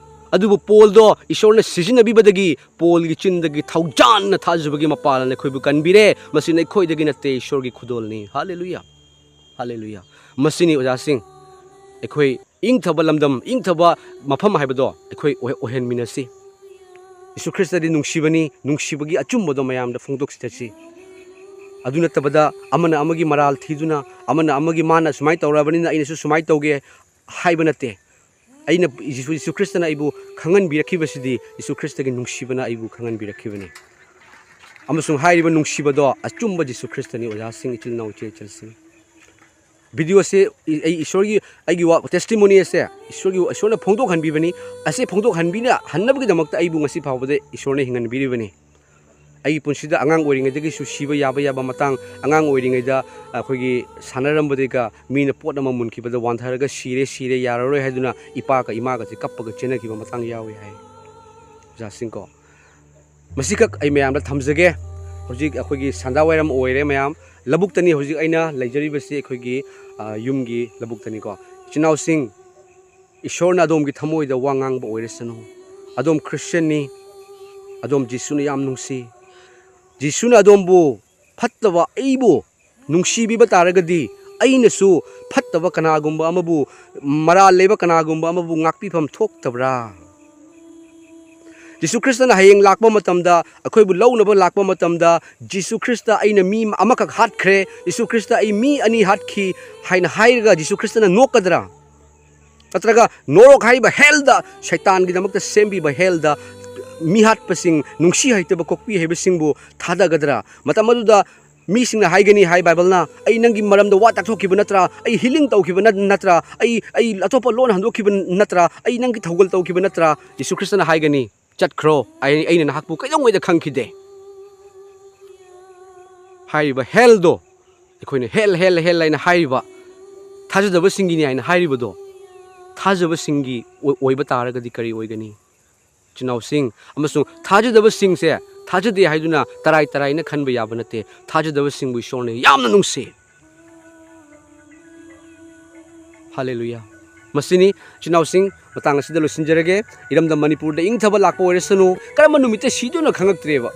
ꯑꯗꯨꯕꯨ ꯄꯣꯜꯗꯣ ꯏꯁꯣꯔꯅ ꯁꯤꯖꯤꯟꯅꯕꯤꯕꯗꯒꯤ ꯄꯣꯜꯒꯤ ꯆꯤꯟꯗꯒꯤ ꯊꯧꯖꯥꯟꯅ ꯊꯥꯖꯕꯒꯤ ꯃꯄꯥꯜꯅ ꯑꯩꯈꯣꯏꯕꯨ ꯀꯟꯕꯤꯔꯦ꯫ ꯃꯁꯤ ꯅꯈꯣꯏꯗꯒꯤ ꯅꯠꯇꯦ, ꯏꯁꯣꯔꯒꯤ ꯈꯨꯗꯣꯜꯅꯤ꯫ ꯍꯥꯂꯦꯂꯨꯌꯥ, ꯍꯥꯂꯦꯂꯨꯌꯥ꯫ ꯃꯁꯤꯅꯤ ꯑꯣꯖꯥꯁꯤꯡ, ꯑꯩꯈꯣꯏ ꯏꯪꯊꯕ ꯂꯝꯗꯝ, ꯏꯪꯊꯕ ꯃꯐꯝ ꯍꯥꯏꯕꯗꯣ ꯑꯩꯈꯣꯏ ꯑꯣꯏ-, ꯑꯣꯏꯍꯟꯃꯤꯟꯅꯁꯤ꯫ ꯌꯤꯁꯨ ꯈ꯭ꯔꯤꯁꯇꯗꯤ ꯅꯨꯡꯁꯤꯕꯅꯤ, ꯅꯨꯡꯁꯤꯕꯒꯤ ꯑꯆꯨꯝꯕꯗꯣ ꯃꯌꯥꯝꯗ ꯐꯣꯡꯗꯣꯛꯆꯁꯤ꯫ ꯑꯗꯨ ꯅꯠꯇꯕꯗ ꯑꯃꯅ ꯑꯃꯒꯤ ꯃꯔꯥꯜ ꯊꯤꯗꯨꯅ, ꯑꯃꯅ ꯑꯃꯒꯤ, "ꯃꯥꯅ ꯁꯨꯃꯥꯏꯅ ꯇꯧꯔꯕꯅꯤꯅ ꯑꯩꯅꯁꯨ ꯁꯨꯃꯥꯏꯅ ꯇꯧꯒꯦ" ꯍꯥꯏꯕ ꯅꯠꯇꯦ꯫ ꯑꯩꯅ, ꯌꯤꯁꯨ, ꯌꯤꯁꯨ ꯈ꯭ꯔꯤꯁꯇꯅ ꯑꯩꯕꯨ ꯈꯪꯍꯟꯕꯤꯔꯛꯈꯤꯕꯁꯤꯗꯤ ꯌꯤꯁꯨ ꯈ꯭ꯔꯤꯁꯇꯒꯤ ꯅꯨꯡꯁꯤꯕꯅ ꯑꯩꯕꯨ ꯈꯪꯍꯟꯕꯤꯔꯛꯈꯤꯕꯅꯤ꯫ ꯑꯃꯁꯨꯡ ꯍꯥꯏꯔꯤꯕ ꯅꯨꯡꯁꯤꯕꯗꯣ ꯑꯆꯨꯝꯕ ꯌꯤꯁꯨ ꯈ꯭ꯔꯤꯁꯇꯅꯤ, ꯑꯣꯖꯥꯁꯤꯡ, ꯏꯆꯤꯜ ꯏꯅꯥꯎ, ꯏꯆꯦ ꯏꯆꯜꯁꯤꯡ꯫ ꯚꯤꯗꯤꯑꯣꯁꯦ ꯑꯩ ꯏꯁꯣꯔꯒꯤ, ꯑꯩꯒꯤ ꯋꯥ, testimony ꯑꯁꯦ ꯏꯁꯣꯔꯒꯤ, ꯏꯁꯣꯔꯅ ꯐꯣꯡꯗꯣꯛꯍꯟꯕꯤꯕꯅꯤ꯫ ꯑꯁꯤ ꯐꯣꯡꯗꯣꯛꯍꯟꯕꯤꯅ ꯍꯟꯅꯕꯒꯤꯗꯃꯛꯇ ꯑꯩꯕꯨ ꯉꯁꯤ ꯐꯥꯎꯕꯗ ꯏꯁꯣꯔꯅ ꯍꯤꯡꯍꯟꯕꯤꯔꯤꯕꯅꯤ꯫ ꯑꯩꯒꯤ ꯄꯨꯟꯁꯤꯗ ꯑꯉꯥꯡ ꯑꯣꯏꯔꯤꯉꯩꯗꯒꯤꯁꯨ ꯁꯤꯕ ꯌꯥꯕ ꯌꯥꯕ ꯃꯇꯥꯡ, ꯑꯉꯥꯡ ꯑꯣꯏꯔꯤꯉꯩꯗ ꯑꯩꯈꯣꯏꯒꯤ ꯁꯥꯟꯅꯔꯝꯕꯗꯒ ꯃꯤꯅ ꯄꯣꯠ ꯑꯃ ꯃꯨꯟꯈꯤꯕꯗ ꯋꯥꯟꯊꯔꯒ "ꯁꯤꯔꯦ, ꯁꯤꯔꯦ, ꯌꯥꯔꯔꯣꯏ" ꯍꯥꯏꯗꯨꯅ ꯏꯄꯥꯒ ꯏꯃꯥꯒꯁꯦ ꯀꯞꯄꯒ ꯆꯦꯟꯅꯈꯤꯕ ꯃꯇꯥꯡ ꯌꯥꯎꯏ ꯍꯥꯏ꯫ ꯑꯣꯖꯥꯁꯤꯡꯀꯣ, ꯃꯁꯤꯈꯛ ꯑꯩ ꯃꯌꯥꯝꯗ ꯊꯝꯖꯒꯦ꯫ ꯍꯧꯖꯤꯛ ꯑꯩꯈꯣꯏꯒꯤ ꯁꯟꯗꯥ ꯋꯥꯏꯔꯝ ꯑꯣꯏꯔꯦ ꯃꯌꯥꯝ꯫ ꯂꯧꯕꯨꯛꯇꯅꯤ ꯍꯧꯖꯤꯛ ꯑꯩꯅ ꯂꯩꯖꯔꯤꯕꯁꯤ, ꯑꯩꯈꯣꯏꯒꯤ, ꯑ, ꯌꯨꯝꯒꯤ ꯂꯧꯕꯨꯛꯇꯅꯤꯀꯣ꯫ ꯏꯆꯤꯟ ꯏꯅꯥꯎꯁꯤꯡ, ꯏꯁꯣꯔꯅ ꯑꯗꯣꯝꯒꯤ ꯊꯃꯣꯏꯗ ꯋꯥ ꯉꯥꯡꯕ ꯑꯣꯏꯔꯁꯅꯨ꯫ ꯑꯗꯣꯝ ꯈ꯭ꯔꯤꯁꯇꯤꯌꯟꯅꯤ꯫ ꯑꯗꯣꯝ ꯖꯤꯁꯨꯅ ꯌꯥꯝ ꯅꯨꯡꯁꯤ꯫ ꯖꯤꯁꯨꯅ ꯑꯗꯣꯝꯕꯨ ꯐꯠꯇꯕ, ꯑꯩꯕꯨ ꯅꯨꯡꯁꯤꯕꯤꯕ ꯇꯥꯔꯒꯗꯤ ꯑꯩꯅꯁꯨ ꯐꯠꯇꯕ ꯀꯅꯥꯒꯨꯝꯕ ꯑꯃꯕꯨ, ꯃꯔꯥꯜ ꯂꯩꯕ ꯀꯅꯥꯒꯨꯝꯕ ꯑꯃꯕꯨ ꯉꯥꯛꯄꯤꯐꯝ ꯊꯣꯛꯇꯕ꯭ꯔꯥ? ꯖꯤꯁꯨ ꯈ꯭ꯔꯤꯁꯇꯅ ꯍꯌꯦꯡ ꯂꯥꯛꯄ ꯃꯇꯝꯗ, ꯑꯩꯈꯣꯏꯕꯨ ꯂꯧꯅꯕ ꯂꯥꯛꯄ ꯃꯇꯝꯗ, "ꯖꯤꯁꯨ ꯈ꯭ꯔꯤꯁꯇ, ꯑꯩꯅ ꯃꯤ ꯑꯃꯈꯛ ꯍꯥꯠꯈ꯭ꯔꯦ, ꯖꯤꯁꯨ ꯈ꯭ꯔꯤꯁꯇ, ꯑꯩ ꯃꯤ ꯑꯅꯤ ꯍꯥꯠꯈꯤ" ꯍꯥꯏꯅ ꯍꯥꯏꯔꯒ ꯖꯤꯁꯨ ꯈ꯭ꯔꯤꯁꯇꯅ ꯅꯣꯛꯀꯗ꯭ꯔꯥ? ꯅꯠꯇ꯭ꯔꯒ ꯅꯣꯔꯣꯛ ꯍꯥꯏꯔꯤꯕ ꯍꯦꯜꯗ, ꯁꯩꯇꯥꯟꯒꯤꯗꯃꯛꯇ ꯁꯦꯝꯕꯤꯕ ꯍꯦꯜꯗ, ꯃꯤꯍꯥꯠꯄꯁꯤꯡ, ꯅꯨꯡꯁꯤ ꯍꯩꯇꯕ ꯀꯣꯛꯄꯤ ꯍꯩꯕꯁꯤꯡꯕꯨ ꯊꯥꯗꯒꯗ꯭ꯔꯥ? ꯃꯇꯝ ꯑꯗꯨꯗ ꯃꯤꯁꯤꯡꯅ ꯍꯥꯏꯒꯅꯤ ꯍꯥꯏ ꯕꯥꯏꯕꯜꯅ, "ꯑꯩ ꯅꯪꯒꯤ ꯃꯔꯝꯗ ꯋꯥ ꯇꯥꯛꯊꯣꯛꯈꯤꯕ ꯅꯠꯇ꯭ꯔꯥ? ꯑꯩ ꯍꯤꯂꯤꯡ ꯇꯧꯈꯤꯕ ꯅꯠ-, ꯅꯠꯇ꯭ꯔꯥ? ꯑꯩ, ꯑꯩ ꯑꯇꯣꯞꯄ ꯂꯣꯟ ꯍꯟꯗꯣꯛꯈꯤꯕ ꯅꯠꯇ꯭ꯔꯥ? ꯑꯩ ꯅꯪꯒꯤ ꯊꯧꯒꯜ ꯇꯧꯈꯤꯕ ꯅꯠꯇ꯭ꯔꯥ?" ꯌꯤꯁꯨ ꯈ꯭ꯔꯤꯁꯇꯅ ꯍꯥꯏꯒꯅꯤ, "ꯆꯠꯈ꯭ꯔꯣ, ꯑꯩ, ꯑꯩꯅ ꯅꯍꯥꯛꯄꯨ ꯀꯩꯗꯧꯉꯩꯗ ꯈꯪꯈꯤꯗꯦ?" ꯍꯥꯏꯔꯤꯕ ꯍꯦꯜꯗꯣ, ꯑꯩꯈꯣꯏꯅ "ꯍꯦꯜ, ꯍꯦꯜ, ꯍꯦꯜ" ꯍꯥꯏꯅ ꯍꯥꯏꯔꯤꯕ, ꯊꯥꯖꯗꯕꯁꯤꯡꯒꯤꯅꯤ ꯍꯥꯏꯅ ꯍꯥꯏꯔꯤꯕꯗꯣ, ꯊꯥꯖꯕꯁꯤꯡꯒꯤ ꯑꯣꯏ-, ꯑꯣꯏꯕ ꯇꯥꯔꯒꯗꯤ ꯀꯔꯤ ꯑꯣꯏꯒꯅꯤ? ꯏꯆꯤꯟ ꯏꯅꯥꯎꯁꯤꯡ, ꯑꯃꯁꯨꯡ ꯊꯥꯖꯗꯕꯁꯤꯡꯁꯦ ꯊꯥꯖꯗꯦ ꯍꯥꯏꯗꯨꯅ ꯇꯔꯥꯏ ꯇꯔꯥꯏꯅ ꯈꯟꯕ ꯌꯥꯕ ꯅꯠꯇꯦ꯫ ꯊꯥꯖꯗꯕꯁꯤꯡꯕꯨ ꯏꯁꯣꯔꯅ ꯌꯥꯝꯅ ꯅꯨꯡꯁꯤ꯫ ꯍꯥꯂꯦꯂꯨꯌꯥ꯫ ꯃꯁꯤꯅꯤ, ꯏꯆꯤꯟ ꯏꯅꯥꯎꯁꯤꯡ, ꯃꯇꯥꯡ ꯑꯁꯤꯗ ꯂꯣꯏꯁꯤꯟꯖꯔꯒꯦ꯫ ꯏꯔꯝꯗꯝ ꯃꯅꯤꯄꯨꯔꯗ ꯏꯪꯊꯕ ꯂꯥꯛꯄ ꯑꯣꯏꯔꯁꯅꯨ, ꯀꯔꯝꯕ ꯅꯨꯃꯤꯠꯇ ꯁꯤꯗꯣꯏꯅꯣ ꯈꯪꯉꯛꯇ꯭ꯔꯦꯕ꯫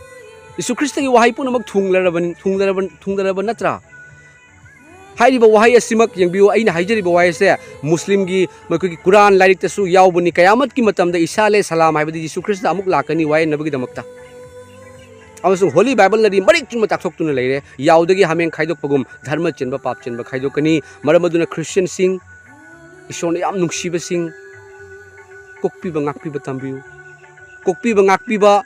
ꯌꯤꯁꯨ ꯈ꯭ꯔꯤꯁꯇꯒꯤ ꯋꯥꯍꯩ ꯄꯨꯝꯅꯃꯛ ꯊꯨꯡꯂꯔꯕꯅꯤ, ꯊꯨꯡꯂꯔꯕ-, ꯊꯨꯡꯂꯔꯕ ꯅꯠꯇ꯭ꯔꯥ? ꯍꯥꯏꯔꯤꯕ ꯋꯥꯍꯩ ꯑꯁꯤꯃꯛ ꯌꯦꯡꯕꯤꯌꯨ, ꯑꯩꯅ ꯍꯥꯏꯖꯔꯤꯕ ꯋꯥꯍꯩ ꯑꯁꯦ ꯃꯨꯁꯂꯤꯝꯒꯤ ꯃꯈꯣꯏꯒꯤ ꯀꯨꯔꯥꯟ ꯂꯥꯏꯔꯤꯛꯇꯁꯨ ꯌꯥꯎꯕꯅꯤ꯫ ꯀꯌꯥꯃꯠꯀꯤ ꯃꯇꯝꯗ ꯏꯁꯥ ꯑꯂꯩꯍꯤ ꯁꯂꯥꯝ ꯍꯥꯏꯕꯗꯤ ꯌꯤꯁꯨ ꯈ꯭ꯔꯤꯁꯇ ꯑꯃꯨꯛ ꯂꯥꯛꯀꯅꯤ ꯋꯥꯌꯦꯟꯅꯕꯒꯤꯗꯃꯛꯇ꯫ ꯑꯃꯁꯨꯡ ꯍꯣꯂꯤ ꯕꯥꯏꯕꯜꯅꯗꯤ ꯃꯔꯤꯛ ꯆꯨꯝꯅ ꯇꯥꯛꯊꯣꯛꯇꯨꯅ ꯂꯩꯔꯦ, ꯌꯥꯎꯗꯒꯤ ꯍꯥꯃꯦꯡ ꯈꯥꯏꯗꯣꯛꯄꯒꯨꯝ ꯙꯔꯃ ꯆꯦꯟꯕ ꯄꯥꯞ ꯆꯦꯟꯕ ꯈꯥꯏꯗꯣꯛꯀꯅꯤ꯫ ꯃꯔꯝ ꯑꯗꯨꯅ ꯈ꯭ꯔꯤꯁꯇꯤꯌꯟꯁꯤꯡ, ꯏꯁꯣꯔꯅ ꯌꯥꯝ ꯅꯨꯡꯁꯤꯕꯁꯤꯡ, ꯀꯣꯛꯄꯤꯕ ꯉꯥꯛꯄꯤꯕ ꯇꯝꯕꯤꯌꯨ꯫ ꯀꯣꯛꯄꯤꯕ ꯉꯥꯛꯄꯤꯕ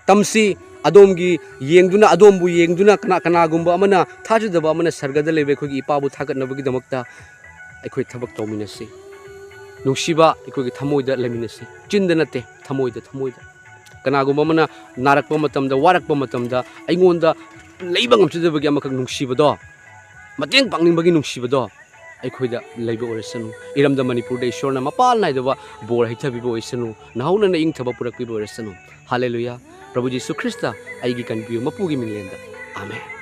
ꯇꯝꯁꯤ꯫ ꯑꯗꯣꯝꯒꯤ ꯌꯦꯡꯗꯨꯅ, ꯑꯗꯣꯝꯕꯨ ꯌꯦꯡꯗꯨꯅ ꯀꯅꯥ, ꯀꯅꯥꯒꯨꯝꯕ ꯑꯃꯅ, ꯊꯥꯖꯗꯕ ꯑꯃꯅ ꯁꯔꯒꯗ ꯂꯩꯕ ꯑꯩꯈꯣꯏꯒꯤ ꯏꯄꯥꯕꯨ ꯊꯥꯒꯠꯅꯕꯒꯤꯗꯃꯛꯇ ꯑꯩꯈꯣꯏ ꯊꯕꯛ ꯇꯧꯃꯤꯟꯅꯁꯤ꯫ ꯅꯨꯡꯁꯤꯕ ꯑꯩꯈꯣꯏꯒꯤ ꯊꯃꯣꯏꯗ ꯂꯩꯃꯤꯟꯅꯁꯤ꯫ ꯆꯤꯟꯗ ꯅꯠꯇꯦ, ꯊꯃꯣꯏꯗ, ꯊꯃꯣꯏꯗ꯫ ꯀꯅꯥꯒꯨꯝꯕ ꯑꯃꯅ ꯅꯥꯔꯛꯄ ꯃꯇꯝꯗ, ꯋꯥꯔꯛꯄ ꯃꯇꯝꯗ ꯑꯩꯉꯣꯟꯗ ꯂꯩꯕ ꯉꯝꯖꯗꯕꯒꯤ ꯑꯃꯈꯛ ꯅꯨꯡꯁꯤꯕꯗꯣ, ꯃꯇꯦꯡ ꯄꯥꯡꯅꯤꯡꯕꯒꯤ ꯅꯨꯡꯁꯤꯕꯗꯣ ꯑꯩꯈꯣꯏꯗ ꯂꯩꯕ ꯑꯣꯏꯔꯁꯅꯨ꯫ ꯏꯔꯝꯗꯝ ꯃꯅꯤꯄꯨꯔꯗ ꯏꯁꯣꯔꯅ ꯃꯄꯥꯜ ꯅꯥꯏꯗꯕ ꯕꯣꯔ ꯍꯩꯊꯕꯤꯕ ꯑꯣꯏꯁꯅꯨ꯫ ꯅꯍꯧꯅꯅ ꯏꯪꯊꯕ ꯄꯨꯔꯛꯄꯤꯕ ꯑꯣꯏꯔꯁꯅꯨ꯫ ꯍꯥꯂꯦꯂꯨꯌꯥ꯫ ꯄ꯭ꯔꯚꯨ ꯖꯤꯁꯨ ꯈ꯭ꯔꯤꯁꯇ ꯑꯩꯒꯤ ꯀꯟꯕꯤꯌꯨ, ꯃꯄꯨꯒꯤ ꯃꯤꯡꯂꯦꯟꯗ꯫ ꯑꯥꯃꯦꯟ꯫